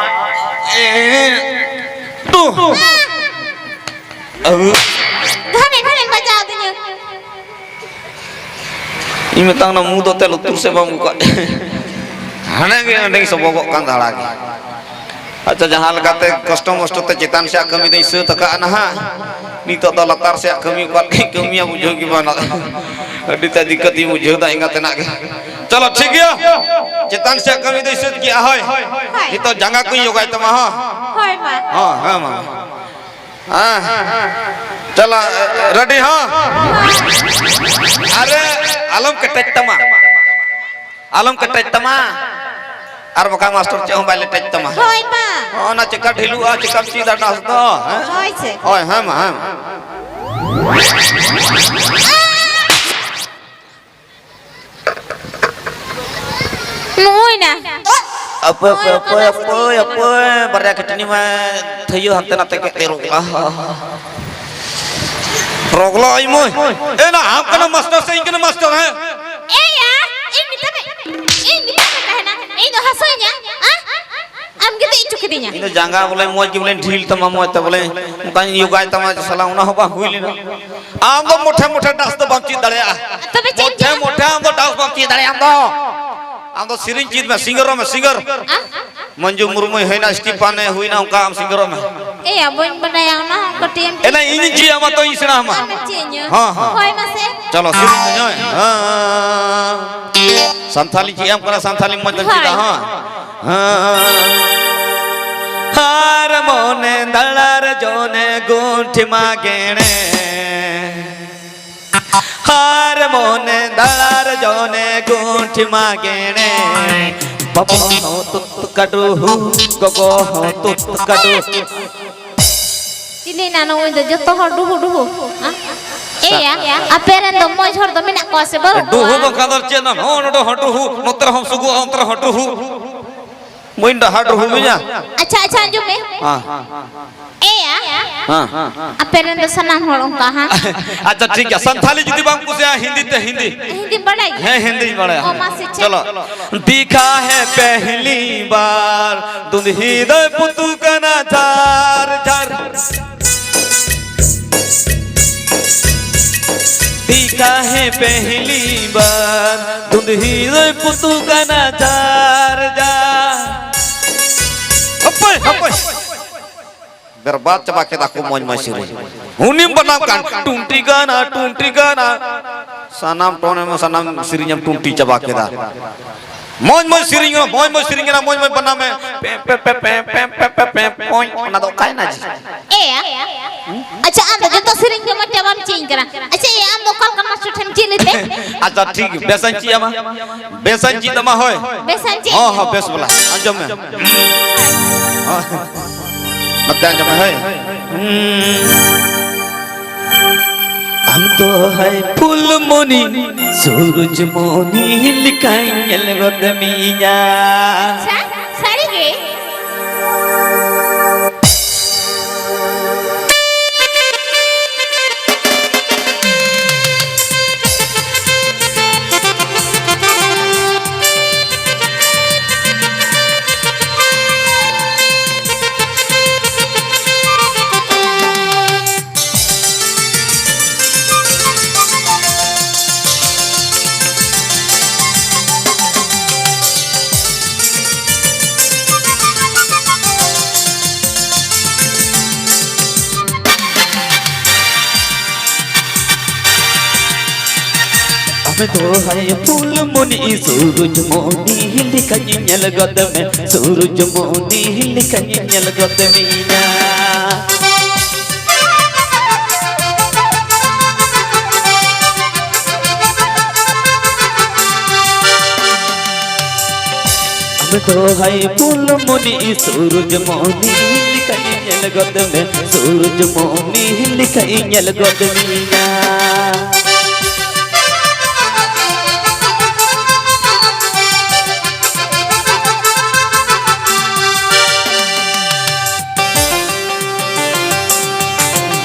two᱾ ᱜᱷᱟᱱᱮ, ᱜᱷᱟᱱᱮ ᱵᱟᱡᱟᱣ ᱫᱤᱧᱟ᱾ ᱤᱧ ᱢᱮᱛᱟᱢ ᱠᱟᱱᱟ, ᱢᱩ ᱫᱚ ᱛᱮ ᱞᱩᱛᱩᱨ ᱥᱮᱫ ᱵᱟᱢ ᱟᱹᱜᱩ ᱠᱟᱜ᱾ ᱦᱟᱱᱮ ᱜᱮ ᱚᱸᱰᱮᱧ ᱥᱚᱵᱚᱜᱚᱜ ᱠᱟᱱ ᱫᱟᱲᱟ ᱜᱮ᱾ ᱟᱪᱪᱷᱟ, ᱡᱟᱦᱟᱸ ᱞᱮᱠᱟᱛᱮ ᱠᱚᱥᱴᱚ ᱢᱚᱥᱴᱚ ᱛᱮ ᱪᱮᱛᱟᱱ ᱥᱮᱭᱟᱜ ᱠᱟᱹᱢᱤ ᱫᱚᱧ ᱥᱟᱹᱛ ᱟᱠᱟᱫᱼᱟ ᱱᱟᱦᱟᱜ᱾ ᱱᱤᱛᱚᱜ ᱫᱚ ᱞᱟᱛᱟᱨ ᱥᱮᱭᱟᱜ ᱠᱟᱹᱢᱤ ᱚᱠᱟ ᱞᱮᱠᱟᱧ ᱠᱟᱹᱢᱤᱭᱟ ᱵᱩᱡᱷᱟᱹᱣ ᱜᱮ ᱵᱟᱝ ᱞᱟᱜᱟᱜ᱾ ᱟᱹᱰᱤ ᱛᱮ ᱫᱤᱠᱠᱟᱛ ᱤᱧ ᱵᱩᱡᱷᱟᱹᱣ ᱮᱫᱟ ᱮᱸᱜᱟᱛ ᱛᱮᱱᱟᱜ ᱜᱮ᱾ ᱪᱚᱞᱚ, ᱴᱷᱤᱠ ᱜᱮᱭᱟ᱾ ᱪᱮᱛᱟᱱ ᱥᱮᱭᱟᱜ ᱠᱟᱹᱢᱤ ᱫᱚᱧ ᱥᱟᱹᱛ ᱠᱮᱜᱼᱟ, ᱦᱳᱭ᱾ ᱦᱳᱭ᱾ ᱱᱤᱛᱚᱜ ᱡᱟᱸᱜᱟ ᱠᱚᱧ ᱡᱚᱜᱟᱭ ᱛᱟᱢᱟ, ᱦᱚᱸ᱾ ᱦᱳᱭ, ᱢᱟ᱾ ᱦᱚᱸ, ᱦᱮᱸ, ᱢᱟ᱾ ᱦᱮᱸ᱾ ᱪᱟᱞᱟ, ᱨᱮᱰᱤ, ᱦᱚᱸ᱾ ᱟᱨᱮ, ᱟᱞᱚᱢ ᱠᱮᱴᱮᱡ ᱛᱟᱢᱟ᱾ ᱟᱞᱚᱢ ᱠᱮᱴᱮᱡ ᱛᱟᱢᱟ᱾ ᱟᱨ ᱵᱟᱠᱷᱟᱱ ᱢᱟᱥᱴᱚᱨ ᱪᱮᱫ ᱦᱚᱸ ᱵᱟᱭ ᱞᱮᱴᱮᱡ ᱛᱟᱢᱟ᱾ ᱦᱳᱭ, ᱢᱟ᱾ ᱚᱱᱟ ᱪᱮᱠᱟ ᱰᱷᱤᱞᱩᱜᱼᱟ, ᱪᱮᱠᱟᱢ ᱪᱮᱫᱟ ᱰᱟᱱᱥ ᱫᱚ, ᱦᱮᱸ? ᱦᱳᱭ ᱥᱮ᱾ ᱦᱳᱭ, ᱦᱮᱸ, ᱢᱟ, ᱦᱮᱸ, ᱢᱟ᱾ ᱱᱚᱜᱼᱚᱭ ᱱᱟ᱾ ᱟᱯᱮ, ᱟᱯᱮ, ᱟᱯᱮ, ᱟᱯᱮ, ᱟᱯᱮ, ᱵᱟᱨᱭᱟ ᱠᱷᱟᱹᱴᱟᱹᱱᱤ ᱢᱟ ᱛᱷᱟᱹᱭᱟᱹ ᱦᱟᱱᱛᱮ ᱱᱟᱛᱮ ᱠᱮᱫ ᱛᱮ ᱨᱚᱜᱽᱞᱟ᱾ ᱨᱚᱜᱽᱞᱟ ᱟᱭ ᱢᱚᱭ᱾ ᱮ ᱱᱟ, ᱟᱢ ᱠᱟᱱᱟ ᱢᱟᱥᱴᱟᱨ ᱥᱮ ᱤᱧ ᱠᱟᱱᱟ ᱢᱟᱥᱴᱟᱨ, ᱦᱮᱸ? ᱮᱭᱟ, ᱤᱧ ᱢᱮᱛᱟ ᱢᱮ, ᱤᱧ ᱢᱮᱛᱟ ᱢᱮ ᱛᱟᱦᱮᱱᱟ, ᱤᱧ ᱫᱚ ᱦᱟᱹᱥᱩᱧᱟ, ᱦᱮᱸ? ᱟᱢ ᱜᱮ ᱫᱮᱡ ᱦᱚᱪᱚ ᱠᱤᱫᱤᱧᱟ᱾ ᱤᱧ ᱫᱚ ᱡᱟᱸᱜᱟ ᱵᱚᱞᱮ ᱢᱚᱡᱽ ᱜᱮ ᱵᱚᱞᱮ ᱰᱷᱤᱞ ᱛᱟᱢᱟ, ᱢᱚᱡᱽ ᱛᱮ ᱵᱚᱞᱮ ᱚᱱᱠᱟᱧ ᱭᱳᱜᱟᱭ ᱛᱟᱢᱟ, ᱥᱟᱞᱟ ᱚᱱᱟ ᱦᱚᱸ ᱵᱟᱝ ᱦᱩᱭ ᱞᱮᱱᱟ᱾ ᱟᱢ ᱫᱚ ᱢᱚᱴᱷᱮ ᱢᱚᱴᱷᱮ ᱰᱟᱱᱥ ᱫᱚ ᱵᱟᱢ ᱪᱮᱫ ᱫᱟᱲᱮᱭᱟᱜᱼᱟ᱾ ᱛᱚᱵᱮ ᱪᱮᱫ ᱤᱧ ᱢᱚᱴᱷᱮ ᱪᱮᱫᱟ? ᱢᱚᱴᱷᱮ ᱟᱢ ᱫᱚ ᱰᱟᱱᱥ ᱵᱟᱢ ᱪᱮᱫ ᱫᱟᱲᱮᱭᱟᱜᱼᱟ ᱟᱢ ᱫᱚ᱾ ᱟᱢ ᱫᱚ ᱥᱮᱨᱮᱧ ᱪᱮᱫ ᱢᱮ, ᱥᱤᱝᱜᱟᱨᱚᱜ ᱢᱮ, ᱥᱤᱝᱜᱟᱨ᱾ ᱟ? ᱢᱚᱧᱡᱩ ᱢᱩᱨᱢᱩᱭ ᱦᱩᱭᱱᱟ, ᱥᱴᱤᱯᱟᱱᱮ ᱦᱩᱭᱱᱟ, ᱚᱱᱠᱟ ᱟᱢ ᱥᱤᱝᱜᱟᱨᱚᱜ ᱢᱮ᱾ ᱮᱭᱟ, ᱵᱟᱹᱧ ᱵᱟᱰᱟᱭᱟ, ᱚᱱᱟ ᱦᱚᱸ ᱠᱟᱹᱴᱤᱡ ᱮᱢ ᱮᱱᱟ ᱤᱧ ᱪᱮᱫ ᱟᱢᱟ ᱛᱚ, ᱤᱧ ᱥᱮᱬᱟ ᱟᱢᱟ᱾ ᱟᱢᱮᱢ ᱪᱮᱫ ᱤᱧᱟ? ᱦᱚᱸ, ᱦᱚᱸ᱾ ᱦᱳᱭ ᱢᱟᱥᱮ᱾ ᱪᱚᱞᱚ, ᱥᱮᱨᱮᱧ ᱫᱚ ᱧᱚᱭ᱾ ᱦᱚᱸ᱾ ᱥᱟᱱᱛᱷᱟᱞᱤ ᱪᱮᱫ ᱮᱢ ᱠᱟᱱᱟ? ᱥᱟᱱᱛᱷᱟᱞᱤ ᱢᱚᱡᱽ ᱛᱮ ᱪᱮᱫᱟ, ᱦᱳᱭ᱾ ᱦᱮᱸ᱾ ᱦᱟᱨ ᱢᱚᱱᱮ ᱫᱟᱲᱟᱨ ᱡᱚᱱᱮ ᱜᱩᱱᱴᱷᱤ ᱢᱟ ᱜᱮᱬᱮ᱾ ᱦᱟᱨ ᱢᱚᱱᱮ ᱫᱟᱲᱟᱨ ᱡᱚᱱᱮ ᱜᱩᱱᱴᱷᱤ ᱢᱟ ᱜᱮᱬᱮ᱾ ᱵᱟᱵᱟ ᱦᱚᱸ ᱛᱩᱛ ᱠᱟᱹᱰᱩ ᱦᱩ, ᱜᱚᱜᱚ ᱦᱚᱸ ᱛᱩᱛ ᱠᱟᱹᱰᱩ᱾ ᱪᱤᱞᱤ ᱱᱟ ᱱᱩᱭ ᱫᱚ? ᱡᱚᱛᱚ ᱦᱚᱲ ᱰᱩᱦᱩ ᱰᱩᱦᱩ᱾ ᱦᱮᱸ? ᱮᱭᱟ, ᱟᱯᱮ ᱨᱮᱱ ᱫᱚ ᱢᱚᱡᱽ ᱦᱚᱲ ᱫᱚ ᱢᱮᱱᱟᱜ ᱠᱚᱣᱟ ᱥᱮ ᱵᱟᱹᱱᱩᱜ ᱰᱩᱦᱩ ᱠᱚᱣᱟ? ᱵᱟᱝᱠᱷᱟᱱ ᱫᱚ ᱪᱮᱫ ᱱᱟ? ᱱᱚᱜᱼᱚ ᱱᱚᱰᱮ ᱦᱚᱸ ᱰᱩᱦᱩ, ᱱᱚᱛᱮ ᱨᱮᱦᱚᱸ ᱥᱩᱜᱩ, ᱚᱱᱛᱮ ᱨᱮᱦᱚᱸ ᱰᱩᱦᱩ᱾ ᱵᱟᱹᱧ ᱰᱟᱦᱟ ᱰᱩᱦᱩ ᱢᱮᱭᱟ᱾ ᱟᱪᱪᱷᱟ, ᱟᱪᱪᱷᱟ, ᱟᱸᱡᱚᱢ ᱢᱮ᱾ ᱦᱮᱸ᱾ ᱮᱭᱟ, ᱦᱮᱸ᱾ ᱟᱯᱮ ᱨᱮᱱ ᱫᱚ ᱥᱟᱱᱟᱢ ᱦᱚᱲ ᱚᱱᱠᱟ, ᱦᱮᱸ? ᱟᱪᱪᱷᱟ, ᱴᱷᱤᱠ ᱜᱮᱭᱟ᱾ ᱥᱟᱱᱛᱷᱟᱞᱤ ᱡᱩᱫᱤ ᱵᱟᱢ ᱠᱩᱥᱤᱭᱟᱜᱼᱟ, ᱦᱤᱱᱫᱤ ᱛᱮ, ᱦᱤᱱᱫᱤ᱾ ᱦᱤᱱᱫᱤᱢ ᱵᱟᱲᱟᱭ ᱜᱮᱭᱟ? ᱦᱮᱸ, ᱦᱤᱱᱫᱤᱧ ᱵᱟᱲᱟᱭᱟ᱾ ᱚ, ᱢᱟᱥᱮ, ᱪᱮᱫ? ᱪᱚᱞᱚ᱾ ᱫᱤᱠᱷᱟ ᱦᱮ ᱯᱮᱦᱞᱤ ᱵᱟᱨ, ᱫᱩᱸᱫᱷᱤ ᱫᱚᱭ ᱯᱩᱛᱩ ᱠᱟᱱᱟ ᱡᱷᱟᱨ ᱡᱷᱟᱨ᱾ ᱫᱤᱠᱷᱟ ᱦᱮ ᱯᱮᱦᱞᱤ ᱵᱟᱨ, ᱫᱩᱸᱫᱷᱤ ᱫᱚᱭ ᱯᱩᱛᱩ ᱠᱟᱱᱟ ᱡᱷᱟᱨ ᱡᱷᱟᱨ᱾ ᱦᱟᱯᱳᱭ, ᱦᱟᱯᱳᱭ᱾ ᱵᱮᱨᱵᱟᱫ ᱪᱟᱵᱟ ᱠᱮᱫᱟ ᱠᱚ ᱢᱚᱡᱽ ᱢᱚᱡᱽ ᱥᱮᱨᱮᱧ᱾ ᱦᱩᱱᱤᱢ ᱵᱮᱱᱟᱣ ᱠᱟᱱ ᱴᱩᱱᱴᱤ ᱜᱟᱱᱟ, ᱴᱩᱱᱴᱤ ᱜᱟᱱᱟ᱾ ᱥᱟᱱᱟᱢ ᱴᱚᱱᱮᱢ, ᱥᱟᱱᱟᱢ ᱥᱮᱨᱮᱧᱮᱢ ᱴᱩᱱᱴᱤ ᱪᱟᱵᱟ ᱠᱮᱫᱟ᱾ ᱢᱚᱡᱽ ᱢᱚᱡᱽ ᱥᱮᱨᱮᱧ ᱨᱮ, ᱢᱚᱡᱽ ᱢᱚᱡᱽ ᱥᱮᱨᱮᱧ ᱨᱮ, ᱢᱚᱡᱽ ᱢᱚᱡᱽ ᱵᱟᱱᱟᱢ ᱢᱮ᱾ ᱯᱮ, ᱯᱮ, ᱯᱮ, ᱯᱮ, ᱯᱮ, ᱯᱮ, ᱯᱮ, ᱯᱚᱧ᱾ ᱚᱱᱟ ᱫᱚ ᱚᱠᱟᱭᱮᱱᱟ ᱡᱮ? ᱮᱭᱟ᱾ ᱟᱪᱪᱷᱟ, ᱟᱢ ᱫᱚ ᱡᱚᱛᱚ ᱥᱮᱨᱮᱧ ᱜᱮ ᱢᱚᱡᱽ ᱛᱮ ᱵᱟᱢ ᱪᱮᱫ ᱟᱹᱧ ᱠᱟᱱᱟ᱾ ᱟᱪᱪᱷᱟ, ᱮᱭᱟ, ᱟᱢ ᱫᱚ ᱚᱠᱟ ᱞᱮᱠᱟᱱ ᱢᱟᱥᱴᱟᱨ ᱴᱷᱮᱱ ᱪᱮᱫ ᱞᱮᱛᱮ? ᱟᱪᱪᱷᱟ, ᱴᱷᱤᱠ, ᱵᱮᱥᱟᱧ ᱪᱮᱫ ᱟᱢᱟ, ᱵᱮᱥᱟᱧ ᱪᱮᱫ ᱟᱢᱟ, ᱦᱳᱭ᱾ ᱵᱮᱥᱟᱧ ᱪᱮᱫ ᱦᱚᱸ, ᱟᱢᱟ᱾ ᱦᱚᱸ, ᱵᱮᱥ ᱵᱟᱞᱟ, ᱟᱸᱡᱚᱢ ᱢᱮ᱾ ᱦᱳᱭ᱾ ᱱᱚᱛᱮ ᱟᱸᱡᱚᱢ ᱢᱮ, ᱦᱳᱭ᱾ ᱟᱢ ᱫᱚ ᱦᱟᱭ ᱯᱷᱩᱞᱢᱚᱱᱤ, ᱥᱩᱨᱩᱡᱢᱚᱱᱤ ᱞᱮᱠᱟᱧ ᱧᱮᱞ ᱜᱚᱫ ᱢᱮᱭᱟ᱾ ᱟᱪᱪᱷᱟ, ᱥᱟᱹᱨᱤ ᱜᱮ? ᱫᱚᱦᱟᱭ ᱯᱷᱩᱞᱢᱩᱱᱤ ᱥᱩᱨᱩᱡᱽ ᱢᱩᱱᱤ ᱞᱮᱠᱟᱧ ᱧᱮᱞ ᱜᱚᱫ ᱢᱮ, ᱥᱩᱨᱩᱡᱽ ᱢᱩᱱᱤ ᱞᱮᱠᱟᱧ ᱧᱮᱞ ᱜᱚᱫ ᱢᱮᱭᱟ᱾ ᱟᱢ ᱫᱚᱦᱟᱭ ᱯᱷᱩᱞᱢᱩᱱᱤ ᱥᱩᱨᱩᱡᱽ ᱢᱩᱱᱤ ᱞᱮᱠᱟᱧ ᱧᱮᱞ ᱜᱚᱫ ᱢᱮ, ᱥᱩᱨᱩᱡᱽ ᱢᱩᱱᱤ ᱞᱮᱠᱟᱧ ᱧᱮᱞ ᱜᱚᱫ ᱢᱮᱭᱟ᱾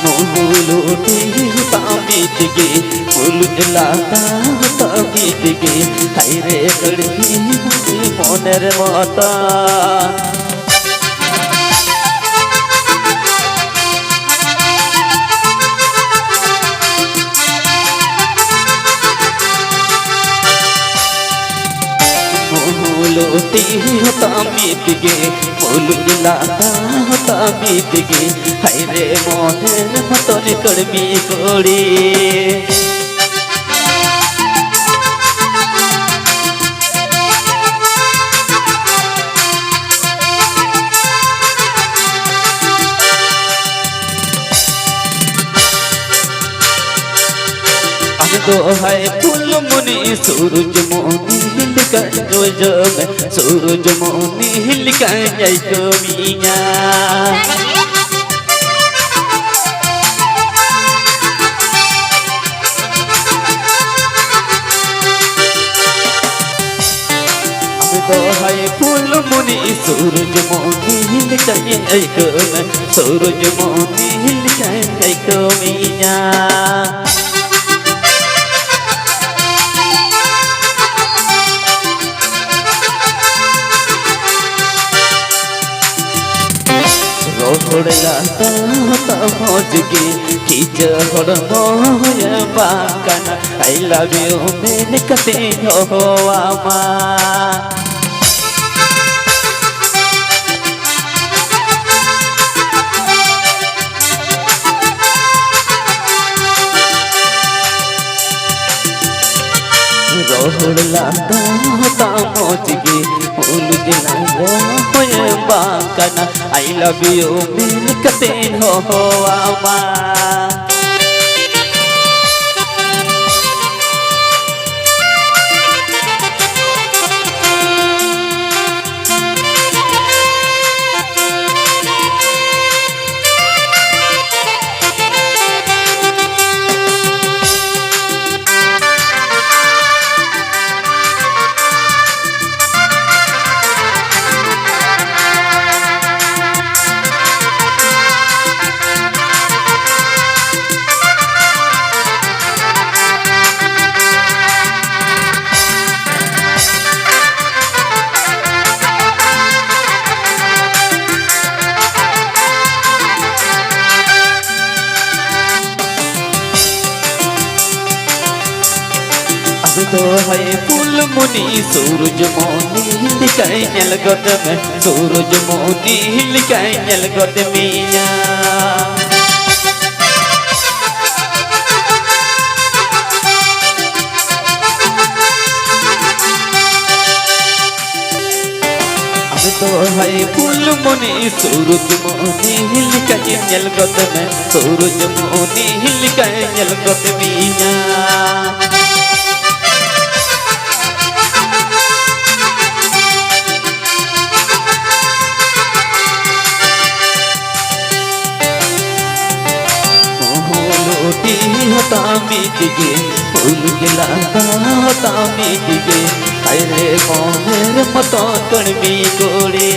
ᱢᱩᱞᱩᱴᱤ ᱦᱚᱛᱟᱢᱤ ᱛᱮᱜᱮ, ᱢᱩᱞᱩᱴ ᱞᱟᱛᱟ ᱦᱚᱛᱟᱢᱤ ᱛᱮᱜᱮ, ᱦᱟᱭ ᱨᱮ ᱠᱟᱹᱲᱢᱤ ᱢᱚᱱᱮ ᱨᱮ ᱢᱚᱛᱟ᱾ ᱢᱩᱞᱩᱴᱤ ᱦᱚᱛᱟᱢᱤ ᱛᱮᱜᱮ, ᱢᱩᱞᱩᱴ ᱞᱟᱛᱟ ᱦᱚᱛᱟᱢᱤ ᱛᱮᱜᱮ, ᱦᱟᱭ ᱨᱮ ᱢᱚᱱᱮ ᱨᱮ ᱢᱚᱛᱚᱱ ᱠᱟᱹᱲᱢᱤ ᱠᱩᱲᱤ᱾ ᱟᱢ ᱫᱚ ᱦᱟᱭ ᱯᱷᱩᱞᱢᱩᱱᱤ ᱥᱩᱨᱩᱡᱽ ᱢᱩᱱᱤ ᱞᱮᱠᱟ ᱡᱚᱡᱚᱢ, ᱥᱩᱨᱩᱡᱽ ᱢᱩᱱᱤ ᱞᱮᱠᱟᱧ ᱟᱹᱭᱠᱟᱹᱣ ᱢᱮᱭᱟ᱾ ᱟᱢ ᱫᱚ ᱦᱟᱭ ᱯᱷᱩᱞᱢᱩᱱᱤ ᱥᱩᱨᱩᱡᱽ ᱢᱩᱱᱤ ᱞᱮᱠᱟᱧ ᱟᱹᱭᱠᱟᱹᱣ ᱢᱮ, ᱥᱩᱨᱩᱡᱽ ᱢᱩᱱᱤ ᱞᱮᱠᱟᱧ ᱟᱹᱭᱠᱟᱹᱣ ᱢᱮᱭᱟ᱾ ᱨᱚᱦᱚᱲ ᱞᱟᱛᱟ ᱦᱚᱛᱚᱫ ᱢᱚᱡᱽ ᱜᱮ, ᱠᱤᱪᱟᱹ ᱦᱚᱲᱢᱚ ᱦᱚᱭ ᱵᱟᱝ ᱠᱟᱱᱟ, I love you ᱢᱮᱱ ᱠᱟᱛᱮᱧ ᱦᱚᱦᱚᱣᱟᱢᱟ᱾ ᱦᱚᱲ ᱞᱟᱸᱫᱟ ᱛᱟᱢ ᱢᱚᱡᱽ ᱜᱮ, ᱩᱞᱩᱡ ᱞᱟᱸᱫᱟ ᱦᱚᱸ ᱮᱢ ᱵᱟᱝ ᱠᱟᱱᱟ᱾ I love you ᱢᱮᱱ ᱠᱟᱛᱮᱧ ᱦᱚᱦᱚᱣᱟᱢᱟ᱾ ᱟᱫᱚ ᱫᱚ ᱦᱟᱭ ᱯᱷᱩᱞᱢᱩᱱᱤ, ᱥᱩᱨᱩᱡᱽ ᱢᱩᱱᱤ ᱞᱮᱠᱟᱭ ᱧᱮᱞ ᱜᱚᱫ ᱢᱮ, ᱥᱩᱨᱩᱡᱽ ᱢᱩᱱᱤ ᱞᱮᱠᱟᱭ ᱧᱮᱞ ᱜᱚᱫ ᱢᱮᱭᱟ᱾ ᱟᱢ ᱫᱚ ᱦᱟᱭ ᱯᱷᱩᱞᱢᱩᱱᱤ, ᱥᱩᱨᱩᱡᱽ ᱢᱩᱱᱤ ᱞᱮᱠᱟᱧ ᱧᱮᱞ ᱜᱚᱫ ᱢᱮ, ᱥᱩᱨᱩᱡᱽ ᱢᱩᱱᱤ ᱞᱮᱠᱟᱧ ᱧᱮᱞ ᱜᱚᱫ ᱢᱮᱭᱟ᱾ ᱦᱩᱞᱩᱴᱤ ᱦᱚᱛᱟᱢᱤ ᱛᱤᱜᱮ, ᱦᱩᱞᱩ ᱜᱮᱞᱟ ᱦᱚᱛᱟᱢᱤ ᱛᱤᱜᱮ, ᱟᱭᱨᱮ ᱢᱚᱱᱮᱨ ᱢᱚᱛᱚ ᱠᱟᱹᱲᱢᱤ ᱠᱩᱲᱤ᱾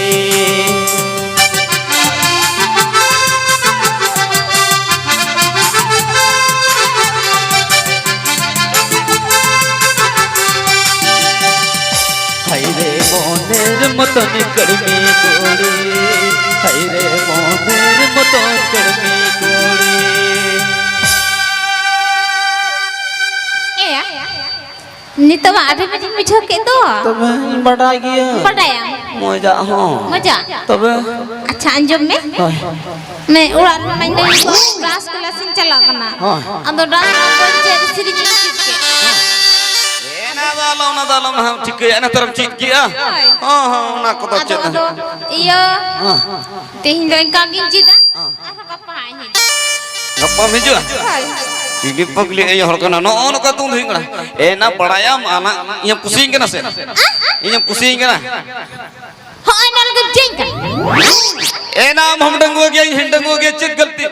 ᱦᱟᱭᱨᱮ ᱢᱚᱱᱮᱨ ᱢᱚᱛᱚᱱ ᱠᱟᱹᱲᱢᱤ ᱠᱩᱲᱤ, ᱦᱟᱭᱨᱮ ᱢᱚᱱᱮᱨ ᱢᱚᱛᱚᱱ ᱠᱟᱹᱲᱢᱤ ᱠᱩᱲᱤ᱾ ᱮᱭᱟ, ᱱᱤᱛᱚᱜ ᱢᱟ ᱟᱹᱰᱤ ᱢᱚᱡᱽ ᱤᱧ ᱵᱩᱡᱷᱟᱹᱣ ᱠᱮᱫ ᱫᱚ᱾ ᱛᱚᱵᱮ ᱤᱧ ᱵᱟᱰᱟᱭ ᱜᱮᱭᱟ᱾ ᱵᱟᱰᱟᱭᱟᱢ? ᱢᱚᱡᱟᱜ ᱦᱚᱸ᱾ ᱢᱚᱡᱟ? ᱛᱚᱵᱮ? ᱟᱪᱪᱷᱟ, ᱟᱸᱡᱚᱢ ᱢᱮ᱾ ᱦᱳᱭ᱾ ᱢᱮ, ᱚᱲᱟᱜ ᱨᱮ ᱢᱟᱧ ᱞᱟᱹᱭ ᱠᱚ, ᱰᱟᱱᱥ ᱠᱞᱟᱥ ᱤᱧ ᱪᱟᱞᱟᱜ ᱠᱟᱱᱟ᱾ ᱦᱳᱭ᱾ ᱟᱫᱚ ᱰᱟᱱᱥ ᱠᱞᱟᱥ ᱵᱟᱹᱧ ᱪᱮᱫ, ᱥᱮᱨᱮᱧ ᱤᱧ ᱪᱮᱫ ᱠᱮᱫ᱾ ᱟᱫᱚ ᱟᱞᱚ, ᱚᱱᱟ ᱫᱚ ᱟᱞᱚᱢ ᱦᱟᱸᱜ ᱴᱷᱤᱠᱟᱹᱭᱟ, ᱱᱮᱛᱟᱨᱮᱢ ᱪᱮᱫ ᱠᱮᱜᱼᱟ᱾ ᱦᱳᱭ᱾ ᱦᱚᱸ, ᱦᱚᱸ, ᱚᱱᱟ ᱠᱚᱫᱚ ᱟᱫᱚ, ᱪᱮᱫ ᱟᱫᱚ, ᱦᱚᱸ᱾ ᱤᱭᱟᱹ, ᱦᱚᱸ᱾ ᱛᱮᱦᱮᱧ ᱫᱚ ᱤᱱᱠᱟ ᱜᱤᱧ ᱪᱮᱫᱟ᱾ ᱦᱚᱸ᱾ ᱟᱨᱦᱚᱸ ᱜᱟᱯᱟ ᱦᱟᱸᱜ ᱤᱧ ᱦᱤᱡᱩᱜᱼᱟ᱾ ᱜᱟᱯᱟᱢ ᱦᱤᱡᱩᱜᱼᱟ? ᱦᱳᱭ᱾ ᱪᱤᱞᱤ ᱯᱟᱜᱽᱞᱤ ᱟᱭᱳ ᱦᱚᱲ ᱠᱟᱱᱟ, ᱱᱚᱜᱼᱚ ᱱᱚᱝᱠᱟ ᱛᱩᱸᱫ ᱦᱩᱭᱩᱜ ᱠᱟᱱᱟ᱾ ᱮ, ᱱᱟ ᱵᱟᱲᱟᱭᱟᱢ, ᱟᱱᱟ ᱤᱧᱮᱢ ᱠᱩᱥᱤᱭᱟᱹᱧ ᱠᱟᱱᱟ ᱥᱮ? ᱟ? ᱤᱧᱮᱢ ᱠᱩᱥᱤᱭᱟᱹᱧ ᱠᱟᱱᱟ? ᱦᱚᱸᱜᱼᱚᱭ ᱱᱚᱣᱟ ᱞᱟᱹᱜᱤᱫ ᱪᱮᱫ ᱠᱟᱱᱟ? ᱮ, ᱱᱟ ᱟᱢ ᱦᱚᱸᱢ ᱰᱟᱺᱜᱩᱣᱟᱹ ᱜᱮᱭᱟ, ᱤᱧ ᱦᱚᱸᱧ ᱰᱟᱺᱜᱩᱣᱟᱹ ᱜᱮᱭᱟ, ᱪᱮᱫ ᱜᱟᱹᱞᱛᱤ?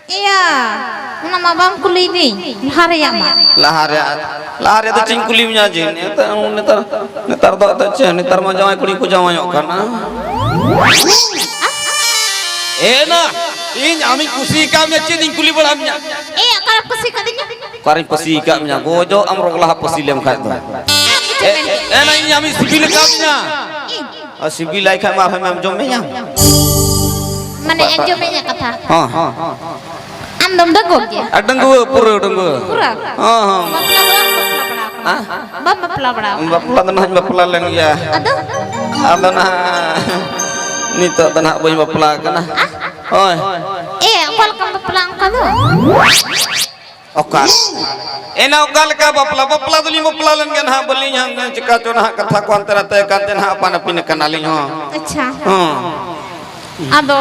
ᱤᱭᱟ, ᱚᱱᱟ ᱢᱟ ᱵᱟᱢ ᱠᱩᱞᱤᱭᱤᱫᱤᱧ, ᱞᱟᱦᱟ ᱨᱮᱭᱟᱜ ᱢᱟ᱾ ᱞᱟᱦᱟ ᱨᱮᱭᱟᱜ, ᱞᱟᱦᱟ ᱨᱮ ᱫᱚ ᱪᱮᱫ ᱤᱧ ᱠᱩᱞᱤ ᱢᱮᱭᱟ ᱡᱮ? ᱱᱮᱛᱟᱨ, ᱱᱮᱛᱟᱨ, ᱱᱮᱛᱟᱨ ᱫᱚ ᱟᱫᱚ ᱪᱮᱫ? ᱱᱮᱛᱟᱨ ᱢᱟ ᱡᱟᱶᱟᱭ ᱠᱩᱲᱤ ᱠᱚ ᱡᱟᱶᱟᱭᱚᱜ ᱠᱟᱱᱟ᱾ ᱮ ᱱᱟ, ᱤᱧ ᱟᱢᱤᱧ ᱠᱩᱥᱤ ᱟᱠᱟᱫ ᱢᱮᱭᱟ, ᱪᱮᱫ ᱤᱧ ᱠᱩᱞᱤ ᱵᱟᱲᱟ ᱢᱮᱭᱟ? ᱮ, ᱚᱠᱟᱨᱮᱢ ᱠᱩᱥᱤ ᱠᱟᱫᱤᱧᱟ? ᱚᱠᱟᱨᱮᱢ ᱠᱩᱥᱤ ᱟᱠᱟᱫ ᱢᱮᱭᱟ? ᱜᱚᱡᱚᱜ ᱟᱢ ᱨᱚᱜᱽᱞᱟ ᱦᱟᱜ ᱯᱟᱹᱥᱤ ᱞᱮᱢ ᱠᱷᱟᱡ ᱫᱚ᱾ ᱮ, ᱮ ᱱᱟ, ᱤᱧ ᱟᱢᱤᱧ ᱥᱤᱵᱤᱞ ᱟᱠᱟᱫ ᱢᱮᱭᱟ᱾ ᱤᱧ? ᱟᱨ ᱥᱤᱵᱤᱞᱟᱭ ᱠᱷᱟᱡ ᱢᱟ ᱟᱨᱦᱚᱸ ᱟᱢᱮᱢ ᱡᱚᱢᱮᱧᱟ᱾ ᱢᱟᱱᱮ ᱟᱸᱡᱚᱢᱮᱧᱟ ᱠᱟᱛᱷᱟ᱾ ᱦᱚᱸ᱾ ᱟᱢ ᱫᱚᱢ ᱰᱟᱺᱜᱩᱣᱟᱹ ᱜᱮᱭᱟ? ᱟᱨ ᱰᱟᱺᱜᱩᱣᱟᱹ, ᱯᱩᱨᱟᱹ ᱰᱟᱺᱜᱩᱣᱟᱹ᱾ ᱯᱩᱨᱟᱹ? ᱦᱚᱸ, ᱦᱚᱸ᱾ ᱵᱟᱯᱞᱟ ᱫᱚ ᱵᱟᱢ ᱵᱟᱯᱞᱟ ᱵᱟᱲᱟ ᱟᱠᱟᱱᱟ? ᱦᱮᱸ? ᱵᱟᱢ ᱵᱟᱯᱞᱟ ᱵᱟᱲᱟ ᱟᱠᱟᱱᱟ? ᱵᱟᱯᱞᱟ ᱫᱚ ᱱᱟᱦᱟᱜ ᱤᱧ ᱵᱟᱯᱞᱟ ᱞᱮᱱ ᱜᱮᱭᱟ᱾ ᱟᱫᱚ? ᱟᱫᱚ ᱱᱟᱦᱟᱜ ᱱᱤᱛᱚᱜ ᱫᱚ ᱱᱟᱦᱟᱜ ᱵᱟᱹᱧ ᱵᱟᱯᱞᱟ ᱟᱠᱟᱱᱟ᱾ ᱟ? ᱦᱳᱭ᱾ ᱮ, ᱚᱠᱟ ᱞᱮᱠᱟᱢ ᱵᱟᱯᱞᱟ ᱚᱱᱠᱟ ᱫᱚ? ᱚᱠᱟ? ᱮᱱᱟ ᱚᱠᱟ ᱞᱮᱠᱟ ᱵᱟᱯᱞᱟ? ᱵᱟᱯᱞᱟ ᱫᱚᱞᱤᱧ ᱵᱟᱯᱞᱟ ᱞᱮᱱ ᱜᱮᱭᱟ ᱱᱟᱦᱟᱜ, ᱵᱟᱹᱞᱤᱧ ᱦᱟᱸᱜ ᱪᱤᱠᱟ ᱪᱚ ᱱᱟᱦᱟᱜ, ᱠᱟᱛᱷᱟ ᱠᱚ ᱦᱟᱱᱛᱮ ᱱᱟᱛᱮ ᱟᱠᱟᱱ ᱛᱮ ᱱᱟᱦᱟᱜ ᱟᱯᱟᱱ ᱟᱹᱯᱤᱱ ᱟᱠᱟᱱᱟᱞᱤᱧ ᱦᱚᱸ᱾ ᱟᱪᱪᱷᱟ᱾ ᱦᱚᱸ᱾ ᱟᱫᱚ,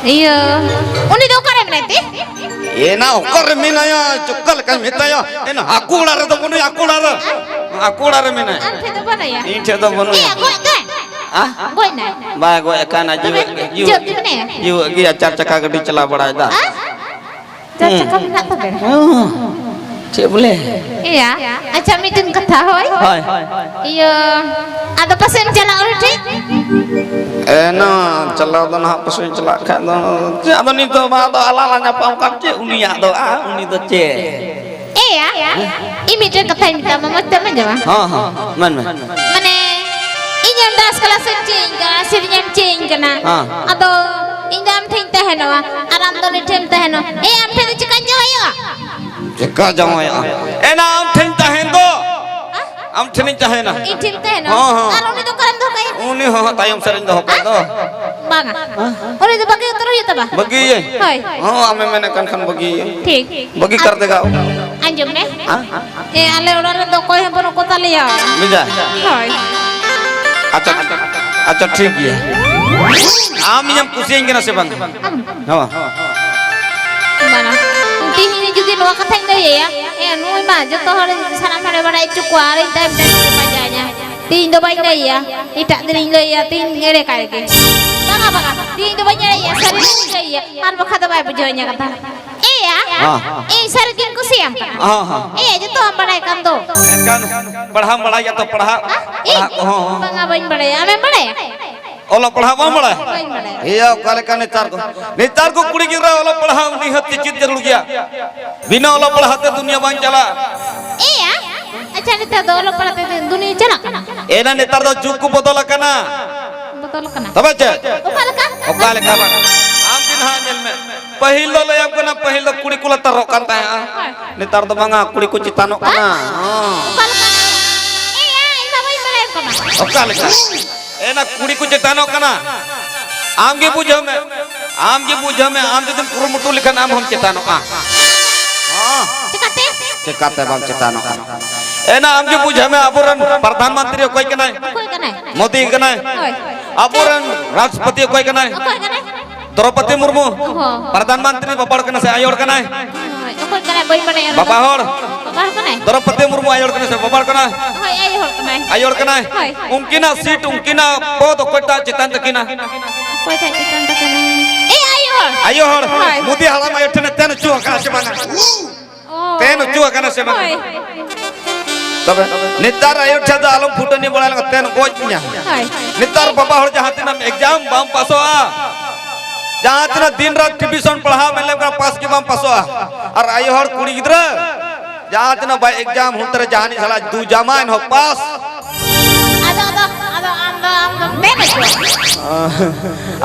ᱤᱭᱟᱹ, ᱩᱱᱤ ᱫᱚ ᱚᱠᱟᱨᱮ ᱢᱮᱱᱟᱭ ᱛᱮ? ᱮᱱᱟ ᱚᱠᱟᱨᱮ ᱢᱮᱱᱟᱭᱟ? ᱪᱚ ᱚᱠᱟ ᱞᱮᱠᱟᱧ ᱢᱮᱛᱟᱭᱟ? ᱮᱱᱟ ᱟᱠᱚ ᱚᱲᱟᱜ ᱨᱮᱫᱚ ᱵᱟᱹᱱᱩᱭᱟ, ᱟᱠᱚ ᱚᱲᱟᱜ ᱨᱮ᱾ ᱟᱠᱚ ᱚᱲᱟᱜ ᱨᱮ ᱢᱮᱱᱟᱭᱟ᱾ ᱟᱢ ᱴᱷᱮᱱ ᱫᱚ ᱵᱟᱹᱱᱩᱭᱟ? ᱤᱧ ᱴᱷᱮᱱ ᱫᱚ ᱵᱟᱹᱱᱩᱭᱟ᱾ ᱮ, ᱜᱚᱡ ᱮᱱᱟᱭ? ᱟ? ᱜᱚᱡ ᱮᱱᱟᱭ? ᱵᱟᱭ ᱜᱚᱡ ᱟᱠᱟᱱᱟ, ᱛᱚᱵᱮ ᱡᱤᱣᱮᱫ, ᱡᱤᱣᱮᱫ ᱡᱤᱣᱮᱫ, ᱜᱮ ᱢᱮᱱᱟᱭᱟ? ᱡᱤᱣᱮᱫ ᱜᱮᱭᱟ, ᱪᱟᱨ ᱪᱟᱠᱟ ᱜᱟᱹᱰᱤ ᱪᱟᱞᱟᱣ ᱵᱟᱲᱟᱭᱮᱫᱟ᱾ ᱟ? ᱪᱟᱨ ᱦᱩᱸ᱾ ᱪᱟᱠᱟ ᱢᱮᱱᱟᱜ ᱛᱟᱵᱮᱱᱟ? ᱦᱩᱸ᱾ ᱪᱮᱫ ᱵᱚᱞᱮ? ᱮᱭᱟ, ᱟᱪᱪᱷᱟ, ᱢᱤᱫᱴᱮᱱ ᱠᱟᱛᱷᱟ, ᱦᱳᱭ᱾ ᱦᱳᱭ᱾ ᱤᱭᱟᱹ, ᱟᱫᱚ ᱯᱟᱥᱮᱡ ᱮᱢ ᱪᱟᱞᱟᱜ ᱩᱱᱤ ᱴᱷᱮᱡ? ᱮᱱᱟ, ᱪᱟᱞᱟᱣ ᱫᱚ ᱱᱟᱦᱟᱜ ᱯᱟᱥᱮᱡ ᱪᱟᱞᱟᱜ ᱠᱷᱟᱡ ᱫᱚ, ᱪᱮᱫ ᱟᱫᱚ ᱱᱤᱛ ᱫᱚ ᱵᱟᱝ, ᱟᱫᱚ ᱟᱞᱟᱝ ᱞᱟᱝ ᱧᱟᱯᱟᱢ ᱠᱟᱱ, ᱪᱮᱫ ᱩᱱᱤᱭᱟᱜ ᱫᱚ, ᱟ, ᱩᱱᱤ ᱫᱚ ᱪᱮᱫ? ᱮᱭᱟ, ᱤᱧ ᱢᱤᱫᱴᱮᱱ ᱠᱟᱛᱷᱟᱧ ᱢᱮᱛᱟᱢᱟ, ᱢᱚᱡᱽ ᱛᱮᱢ ᱟᱸᱡᱚᱢᱟ? ᱦᱚᱸ, ᱦᱚᱸ, ᱢᱮᱱ ᱢᱮ᱾ ᱢᱟᱱᱮ, ᱤᱧ ᱟᱢ dance class ᱮᱢ ᱪᱮᱫ ᱟᱹᱧ ᱠᱟᱱᱟ, ᱥᱮᱨᱮᱧ ᱮᱢ ᱪᱮᱫ ᱟᱹᱧ ᱠᱟᱱᱟ᱾ ᱦᱮᱸ᱾ ᱟᱫᱚ ᱤᱧ ᱫᱚ ᱟᱢ ᱴᱷᱮᱱ ᱛᱟᱦᱮᱱᱚᱜᱼᱟ, ᱟᱨ ᱟᱢ ᱫᱚ ᱩᱱᱤ ᱴᱷᱮᱱ ᱛᱟᱦᱮᱱᱚᱜᱼᱟ᱾ ᱮ, ᱟᱢ ᱴᱷᱮᱱ ᱫᱚ ᱪᱤᱠᱟᱹᱧ ᱡᱟᱶᱟᱭᱚᱜᱼᱟ? ᱪᱤᱠᱟ ᱡᱟᱶᱟᱭᱚᱜᱼᱟ? ᱮᱱᱟ ᱟᱢ ᱴᱷᱮᱱ ᱛᱟᱦᱮᱱ ᱫᱚ᱾ ᱦᱮᱸ? ᱟᱢ ᱴᱷᱮᱱᱤᱧ ᱛᱟᱦᱮᱱᱟ᱾ ᱤᱧ ᱴᱷᱮᱱ ᱛᱟᱦᱮᱱᱟ? ᱦᱚᱸ, ᱦᱚᱸ᱾ ᱟᱨ ᱩᱱᱤ ᱫᱚ ᱚᱠᱟᱨᱮᱢ ᱫᱚᱦᱚ ᱠᱟᱭᱟ? ᱩᱱᱤ ᱦᱚᱸ ᱦᱟᱸᱜ ᱛᱟᱭᱚᱢ ᱥᱮᱫ ᱨᱤᱧ ᱫᱚᱦᱚ ᱠᱟᱭ ᱫᱚ᱾ ᱵᱟᱝᱟ᱾ ᱦᱮᱸ? ᱩᱱᱤ ᱫᱚ ᱵᱟᱹᱜᱤ ᱩᱛᱟᱹᱨ ᱦᱩᱭᱩᱜ ᱛᱟᱢᱟ᱾ ᱵᱟᱹᱜᱤᱭᱟᱹᱧ? ᱦᱳᱭ᱾ ᱦᱚᱸ, ᱟᱢᱮᱢ ᱢᱮᱱᱮᱫ ᱠᱟᱱ ᱠᱷᱟᱱ ᱵᱟᱹᱜᱤᱭᱟᱹᱧ᱾ ᱴᱷᱤᱠ᱾ ᱵᱟᱹᱜᱤ ᱟᱨ ᱠᱟᱨ ᱛᱮᱜᱮ᱾ ᱟᱸᱡᱚᱢ ᱢᱮ᱾ ᱦᱮᱸ? ᱮ, ᱟᱞᱮ ᱚᱲᱟᱜ ᱨᱮᱫᱚ ᱚᱠᱚᱭ ᱦᱚᱸ ᱵᱟᱹᱱᱩᱜ ᱠᱚ ᱛᱟᱞᱮᱭᱟ᱾ ᱵᱩᱡᱷᱟ? ᱦᱳᱭ᱾ ᱟᱪᱪᱷᱟ, ᱟᱪᱪᱷᱟ, ᱴᱷᱤᱠ ᱜᱮᱭᱟ᱾ ᱟᱢ ᱤᱧᱮᱢ ᱠᱩᱥᱤᱭᱟᱹᱧ ᱠᱟᱱᱟ ᱥᱮ ᱵᱟᱝ? ᱦᱚᱸ᱾ ᱵᱟᱝᱟ᱾ ᱛᱤᱦᱤᱧ ᱡᱩᱫᱤ ᱱᱚᱣᱟ ᱠᱟᱛᱷᱟᱧ ᱞᱟᱹᱭ ᱟᱭᱟ, ᱮ, ᱱᱩᱭ ᱢᱟ ᱡᱚᱛᱚ ᱦᱚᱲ ᱥᱟᱱᱟᱢ ᱦᱚᱲᱮ ᱵᱟᱲᱟᱭ ᱦᱚᱪᱚ ᱠᱚᱣᱟ, ᱟᱨ ᱤᱧ ᱛᱟᱭᱚᱢ ᱛᱮ ᱯᱟᱸᱡᱟᱭᱟ᱾ ᱛᱤᱦᱤᱧ ᱫᱚ ᱵᱟᱹᱧ ᱞᱟᱹᱭᱟ, ᱮᱴᱟᱜ ᱫᱤᱱᱤᱧ ᱞᱟᱹᱭᱟ, ᱛᱤᱦᱤᱧ ᱮᱲᱮ ᱠᱟᱭ ᱜᱮ᱾ ᱵᱟᱝᱟ, ᱵᱟᱝᱟ, ᱛᱤᱦᱤᱧ ᱫᱚ ᱵᱟᱹᱧ ᱮᱲᱮᱭᱟ, ᱥᱟᱹᱨᱤ ᱜᱤᱧ ᱞᱟᱹᱭᱟ, ᱟᱨ ᱵᱟᱠᱷᱟᱡ ᱫᱚ ᱵᱟᱭ ᱵᱩᱡᱷᱟᱹᱣ ᱤᱧᱟ ᱠᱟᱛᱷᱟ᱾ ᱮᱭᱟ, ᱦᱚᱸ᱾ ᱤᱧ ᱥᱟᱹᱨᱤ ᱜᱤᱧ ᱠᱩᱥᱤᱭᱟᱢ ᱠᱟᱱᱟ᱾ ᱦᱚᱸ, ᱦᱚᱸ᱾ ᱮᱭᱟ, ᱡᱚᱛᱚᱣᱟᱜ ᱮᱢ ᱵᱟᱲᱟᱭ ᱠᱟᱱ ᱫᱚ᱾ ᱮᱱᱠᱷᱟᱱ ᱯᱟᱲᱦᱟᱣ ᱵᱟᱲᱟᱭ ᱜᱮᱭᱟ ᱛᱚ, ᱯᱟᱲᱦᱟᱜ, ᱦᱮᱸ? ᱯᱟᱲᱦᱟᱜ ᱠᱚᱦᱚᱸ᱾ ᱵᱟᱝᱟ, ᱵᱟᱹᱧ ᱵᱟᱲᱟᱭᱟ᱾ ᱟᱢᱮᱢ ᱵᱟᱲᱟᱭᱟ? ᱚᱞᱚᱜ ᱯᱟᱲᱦᱟᱜ ᱵᱟᱢ ᱵᱟᱲᱟᱭᱟ? ᱵᱟᱹᱧ ᱵᱟᱲᱟᱭᱟ᱾ ᱮᱭᱟ, ᱚᱠᱟ ᱞᱮᱠᱟ ᱱᱮᱛᱟᱨ ᱠᱚ, ᱱᱮᱛᱟᱨ ᱠᱚ ᱠᱩᱲᱤ ᱜᱤᱫᱽᱨᱟᱹ ᱚᱞᱚᱜ ᱯᱟᱲᱦᱟᱜ ᱱᱤᱦᱟᱹᱛ ᱜᱮ ᱪᱮᱫ ᱡᱟᱹᱨᱩᱲ ᱜᱮᱭᱟ᱾ ᱵᱤᱱᱟᱹ ᱚᱞᱚᱜ ᱯᱟᱲᱦᱟᱜ ᱛᱮ ᱫᱩᱱᱤᱭᱟᱹ ᱵᱟᱝ ᱪᱟᱞᱟᱜᱼᱟ᱾ ᱮᱭᱟ, ᱟᱪᱪᱷᱟ, ᱱᱮᱛᱟᱨ ᱫᱚ ᱚᱞᱚᱜ ᱯᱟᱲᱦᱟᱜ ᱛᱮ ᱫᱩᱱᱤᱭᱟᱹ ᱪᱟᱞᱟᱜ ᱠᱟᱱᱟ? ᱮᱱᱟ ᱱᱮᱛᱟᱨ ᱫᱚ ᱡᱩᱜᱽ ᱠᱚ ᱵᱚᱫᱚᱞ ᱟᱠᱟᱱᱟ᱾ ᱵᱚᱫᱚᱞ ᱟᱠᱟᱱᱟ? ᱛᱚᱵᱮ ᱪᱮᱫ? ᱚᱠᱟ ᱞᱮᱠᱟ? ᱚᱠᱟ ᱞᱮᱠᱟ ᱵᱟᱝ? ᱟᱢ ᱜᱮ ᱱᱟᱦᱟᱜ ᱧᱮᱞ ᱢᱮ, ᱯᱟᱹᱦᱤᱞ ᱫᱚ ᱞᱟᱹᱭᱟᱢ ᱠᱟᱱᱟ, ᱯᱟᱹᱦᱤᱞ ᱫᱚ ᱠᱩᱲᱤ ᱠᱚ ᱞᱟᱛᱟᱨᱚᱜ ᱠᱟᱱ ᱛᱟᱦᱮᱸᱜᱼᱟ᱾ ᱦᱳᱭ᱾ ᱱᱮᱛᱟᱨ ᱫᱚ ᱵᱟᱝᱟ, ᱠᱩᱲᱤ ᱠᱚ ᱪᱮᱛᱟᱱᱚᱜ ᱠᱟᱱᱟ᱾ ᱦᱚᱸ᱾ ᱚᱠᱟ ᱞᱮᱠᱟ? ᱮᱭᱟ, ᱤᱧ ᱢᱟ ᱵᱟᱹᱧ ᱵᱟᱲᱟᱭ ᱠᱟᱱᱟ᱾ ᱚᱠᱟ ᱞᱮᱠᱟ? ᱮᱱᱟ ᱠᱩᱲᱤ ᱠᱚ ᱪᱮᱛᱟᱱᱚᱜ ᱠᱟᱱᱟ᱾ ᱟᱢ ᱜᱮ ᱵᱩᱡᱷᱟᱹᱣ ᱢᱮ, ᱟᱢ ᱜᱮ ᱵᱩᱡᱷᱟᱹᱣ ᱢᱮ, ᱟᱢ ᱡᱩᱫᱤᱢ ᱠᱩᱨᱩᱢᱩᱴᱩ ᱞᱮᱠᱷᱟᱱ ᱟᱢ ᱦᱚᱸᱢ ᱪᱮᱛᱟᱱᱚᱜᱼᱟ᱾ ᱦᱚᱸ᱾ ᱪᱮᱠᱟᱛᱮ? ᱪᱮᱠᱟᱛᱮ ᱵᱟᱢ ᱪᱮᱛᱟᱱᱚᱜᱼᱟ? ᱮᱱᱟ ᱟᱢ ᱜᱮ ᱵᱩᱡᱷᱟᱹᱣ ᱢᱮ, ᱟᱵᱚᱨᱮᱱ ᱯᱨᱚᱫᱷᱟᱱ ᱢᱚᱱᱛᱨᱤ ᱚᱠᱚᱭ ᱠᱟᱱᱟᱭ? ᱚᱠᱚᱭ ᱠᱟᱱᱟᱭ? ᱢᱳᱫᱤ ᱠᱟᱱᱟᱭ᱾ ᱦᱳᱭ᱾ ᱟᱵᱚᱨᱮᱱ ᱨᱟᱥᱴᱨᱚᱯᱚᱛᱤ ᱚᱠᱚᱭ ᱠᱟᱱᱟᱭ? ᱚᱠᱚᱭ ᱠᱟᱱᱟᱭ? ᱫᱨᱚᱯᱚᱫᱤ ᱢᱩᱨᱢᱩ᱾ ᱦᱚᱸ᱾ ᱯᱨᱚᱫᱷᱟᱱ ᱢᱚᱱᱛᱨᱤ ᱵᱟᱵᱟ ᱦᱚᱲ ᱠᱟᱱᱟᱭ ᱥᱮ ᱟᱭᱳ ᱦᱚᱲ ᱠᱟᱱᱟᱭ? ᱦᱳᱭ, ᱚᱠᱚᱭ ᱠᱟᱱᱟᱭ ᱵᱟᱹᱧ ᱵᱟᱲᱟᱭᱟ ᱚᱱᱟ ᱵᱟᱵᱟ ᱫᱚ᱾ ᱦᱚᱲ᱾ ᱵᱟᱵᱟ ᱦᱚᱲ ᱠᱟᱱᱟᱭ? ᱫᱨᱚᱯᱚᱫᱤ ᱢᱩᱨᱢᱩ ᱟᱭᱳ ᱦᱚᱲ ᱠᱟᱱᱟᱭ ᱥᱮ ᱵᱟᱵᱟ ᱦᱚᱲ ᱠᱟᱱᱟᱭ? ᱦᱳᱭ, ᱟᱭᱳ ᱦᱚᱲ ᱠᱟᱱᱟᱭ᱾ ᱟᱭᱳ ᱦᱚᱲ ᱠᱟᱱᱟᱭ? ᱦᱳᱭ᱾ ᱩᱱᱠᱤᱱᱟᱜ ᱥᱤᱴ, ᱩᱱᱠᱤᱱᱟᱜ ᱯᱚᱫᱽ ᱚᱠᱚᱭᱴᱟᱜ ᱪᱮᱛᱟᱱ ᱛᱟᱹᱠᱤᱱᱟ? ᱚᱠᱚᱭᱴᱟᱜ ᱪᱮᱛᱟᱱ ᱛᱟᱹᱠᱤᱱᱟ? ᱮ, ᱟᱭᱳ ᱦᱚᱲ᱾ ᱟᱭᱳ ᱦᱚᱲ᱾ ᱦᱳᱭ᱾ ᱢᱳᱫᱤ ᱦᱟᱲᱟᱢ ᱟᱭᱳ ᱴᱷᱮᱱᱮ ᱛᱮᱱ ᱦᱚᱪᱚ ᱟᱠᱟᱱᱟ ᱥᱮ ᱵᱟᱝᱟ? ᱚ᱾ ᱛᱮᱱ ᱦᱚᱪᱚ ᱟᱠᱟᱱᱟ ᱥᱮ ᱵᱟᱝᱟ? ᱦᱳᱭ᱾ ᱛᱚᱵᱮ ᱱᱮᱛᱟᱨ ᱟᱭᱳ ᱴᱷᱮᱱ ᱫᱚ ᱟᱞᱚᱢ ᱯᱷᱩᱴᱟᱹᱱᱤ ᱵᱟᱲᱟᱭ ᱞᱟᱜᱟ, ᱛᱮᱱ ᱜᱚᱡ ᱢᱮᱭᱟ᱾ ᱦᱳᱭ᱾ ᱱᱮᱛᱟᱨ ᱵᱟᱵᱟ ᱦᱚᱲ ᱡᱟᱦᱟᱸ ᱛᱤᱱᱟᱹᱜ ᱮᱠᱡᱟᱢ ᱵᱟᱢ ᱯᱟᱥᱚᱜᱼᱟ, ᱡᱟᱦᱟᱸ ᱛᱤᱱᱟᱹᱜ ᱫᱤᱱ ᱨᱟᱛ ᱴᱤᱭᱩᱥᱚᱱ ᱯᱟᱲᱦᱟᱣ ᱢᱮᱱ ᱞᱮᱢ ᱠᱟᱱᱟ, ᱯᱟᱥ ᱜᱮ ᱵᱟᱢ ᱯᱟᱥᱚᱜᱼᱟ᱾ ᱟᱨ ᱟᱭᱳ ᱦᱚᱲ ᱠᱩᱲᱤ ᱜᱤᱫᱽᱨᱟᱹ ᱡᱟᱦᱟᱸ ᱛᱤᱱᱟᱹᱜ ᱵᱟᱭ ᱮᱠᱡᱟᱢ ᱦᱩᱱᱛᱮ ᱨᱮ ᱡᱟᱦᱟᱱᱤᱡ ᱥᱟᱞᱟ ᱫᱩ ᱡᱟᱢᱟᱭ ᱮᱱ ᱦᱚᱸ ᱯᱟᱥ᱾ ᱟᱫᱚ, ᱟᱫᱚ, ᱟᱫᱚ ᱟᱢ ᱫᱚ, ᱟᱢ ᱫᱚᱢ ᱢᱮᱱ ᱦᱚᱪᱚ᱾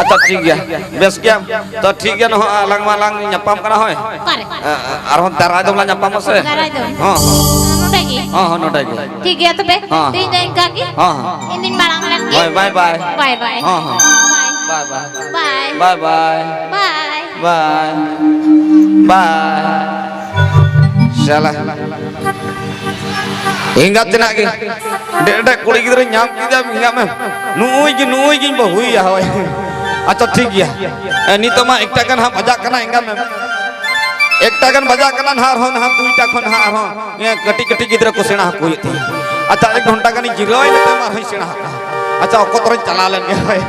ᱟᱪᱪᱷᱟ, ᱴᱷᱤᱠ ᱜᱮᱭᱟ, ᱵᱮᱥ ᱜᱮᱭᱟᱢ᱾ ᱛᱚ ᱴᱷᱤᱠ ᱜᱮᱭᱟ, ᱱᱚᱜᱼᱚᱭ ᱟᱞᱟᱝ ᱢᱟ ᱞᱟᱝ ᱧᱟᱯᱟᱢ ᱠᱟᱱᱟ, ᱦᱳᱭ᱾ ᱚᱠᱟᱨᱮ? ᱟ-, ᱟ-, ᱟᱨᱦᱚᱸ ᱫᱟᱨᱟᱭ ᱫᱚᱢ ᱞᱟᱝ ᱧᱟᱯᱟᱢᱟ ᱥᱮ? ᱫᱟᱨᱟᱭ ᱫᱚᱢ? ᱦᱚᱸ, ᱦᱚᱸ᱾ ᱱᱚᱰᱮ ᱜᱮ? ᱦᱚᱸ, ᱦᱚᱸ, ᱱᱚᱰᱮ ᱜᱮ᱾ ᱴᱷᱤᱠ ᱜᱮᱭᱟ ᱛᱚᱵᱮ, ᱦᱚᱸ᱾ ᱛᱮᱦᱮᱧ ᱫᱚ ᱤᱱᱠᱟ ᱜᱮ᱾ ᱦᱚᱸ, ᱦᱚᱸ᱾ ᱤᱧ ᱫᱩᱧ ᱢᱟᱲᱟᱝ ᱞᱮᱱ ᱜᱮ᱾ ᱦᱳᱭ, ᱵᱟᱭ ᱵᱟᱭ᱾ ᱵᱟᱭ ᱵᱟᱭ᱾ ᱦᱚᱸ, ᱦᱚᱸ᱾ ᱵᱟᱭ᱾ ᱵᱟᱭ ᱵᱟᱭ᱾ ᱵᱟᱭ᱾ ᱵᱟᱭ᱾ ᱵᱟᱭ᱾ ᱵᱟᱭ᱾ ᱪᱟᱞᱟ᱾ ᱮᱸᱜᱟᱛ ᱛᱮᱱᱟᱜ ᱜᱮ᱾ ᱰᱮ-, ᱰᱮ ᱠᱩᱲᱤ ᱜᱤᱫᱽᱨᱟᱹ ᱧᱟᱢ ᱠᱮᱫᱮᱭᱟ, ᱮᱸᱜᱟᱛ ᱢᱮ᱾ ᱱᱩᱭ ᱜᱮ, ᱱᱩᱭ ᱜᱤᱧ ᱵᱟᱹᱦᱩᱭᱟ, ᱦᱳᱭ᱾ ᱟᱪᱪᱷᱟ, ᱴᱷᱤᱠ ᱜᱮᱭᱟ᱾ ᱮ, ᱱᱤᱛᱚᱜ ᱢᱟ ᱮᱠᱴᱟ ᱜᱟᱱ ᱦᱟᱸᱜ ᱵᱟᱡᱟᱜ ᱠᱟᱱᱟ, ᱮᱸᱜᱟᱛ ᱢᱮ᱾ ᱮᱠᱴᱟ ᱜᱟᱱ ᱵᱟᱡᱟᱜ ᱠᱟᱱᱟ ᱱᱟᱦᱟᱜ, ᱟᱨᱦᱚᱸ ᱱᱟᱦᱟᱜ ᱫᱩᱭᱴᱟ ᱠᱷᱚᱱ ᱱᱟᱦᱟᱜ ᱟᱨᱦᱚᱸ, ᱮ, ᱠᱟᱹᱴᱤᱡ ᱠᱟᱹᱴᱤᱡ ᱜᱤᱫᱽᱨᱟᱹ ᱠᱚ ᱥᱮᱬᱟ ᱟᱠᱚ ᱦᱩᱭᱩᱜ ᱛᱤᱧᱟᱹ᱾ ᱟᱪᱪᱷᱟ, ᱮᱠ ᱜᱷᱚᱱᱴᱟ ᱜᱟᱱᱤᱧ ᱡᱤᱨᱟᱹᱣ ᱮᱱ ᱛᱟᱭᱚᱢ ᱟᱨᱦᱚᱸᱧ ᱥᱮᱬᱟ ᱟᱠᱚᱣᱟ᱾ ᱟᱪᱪᱷᱟ, ᱚᱠᱚᱛ ᱨᱮᱧ ᱪᱟᱞᱟᱣ ᱞᱮᱱ ᱜᱮ, ᱦᱳᱭ᱾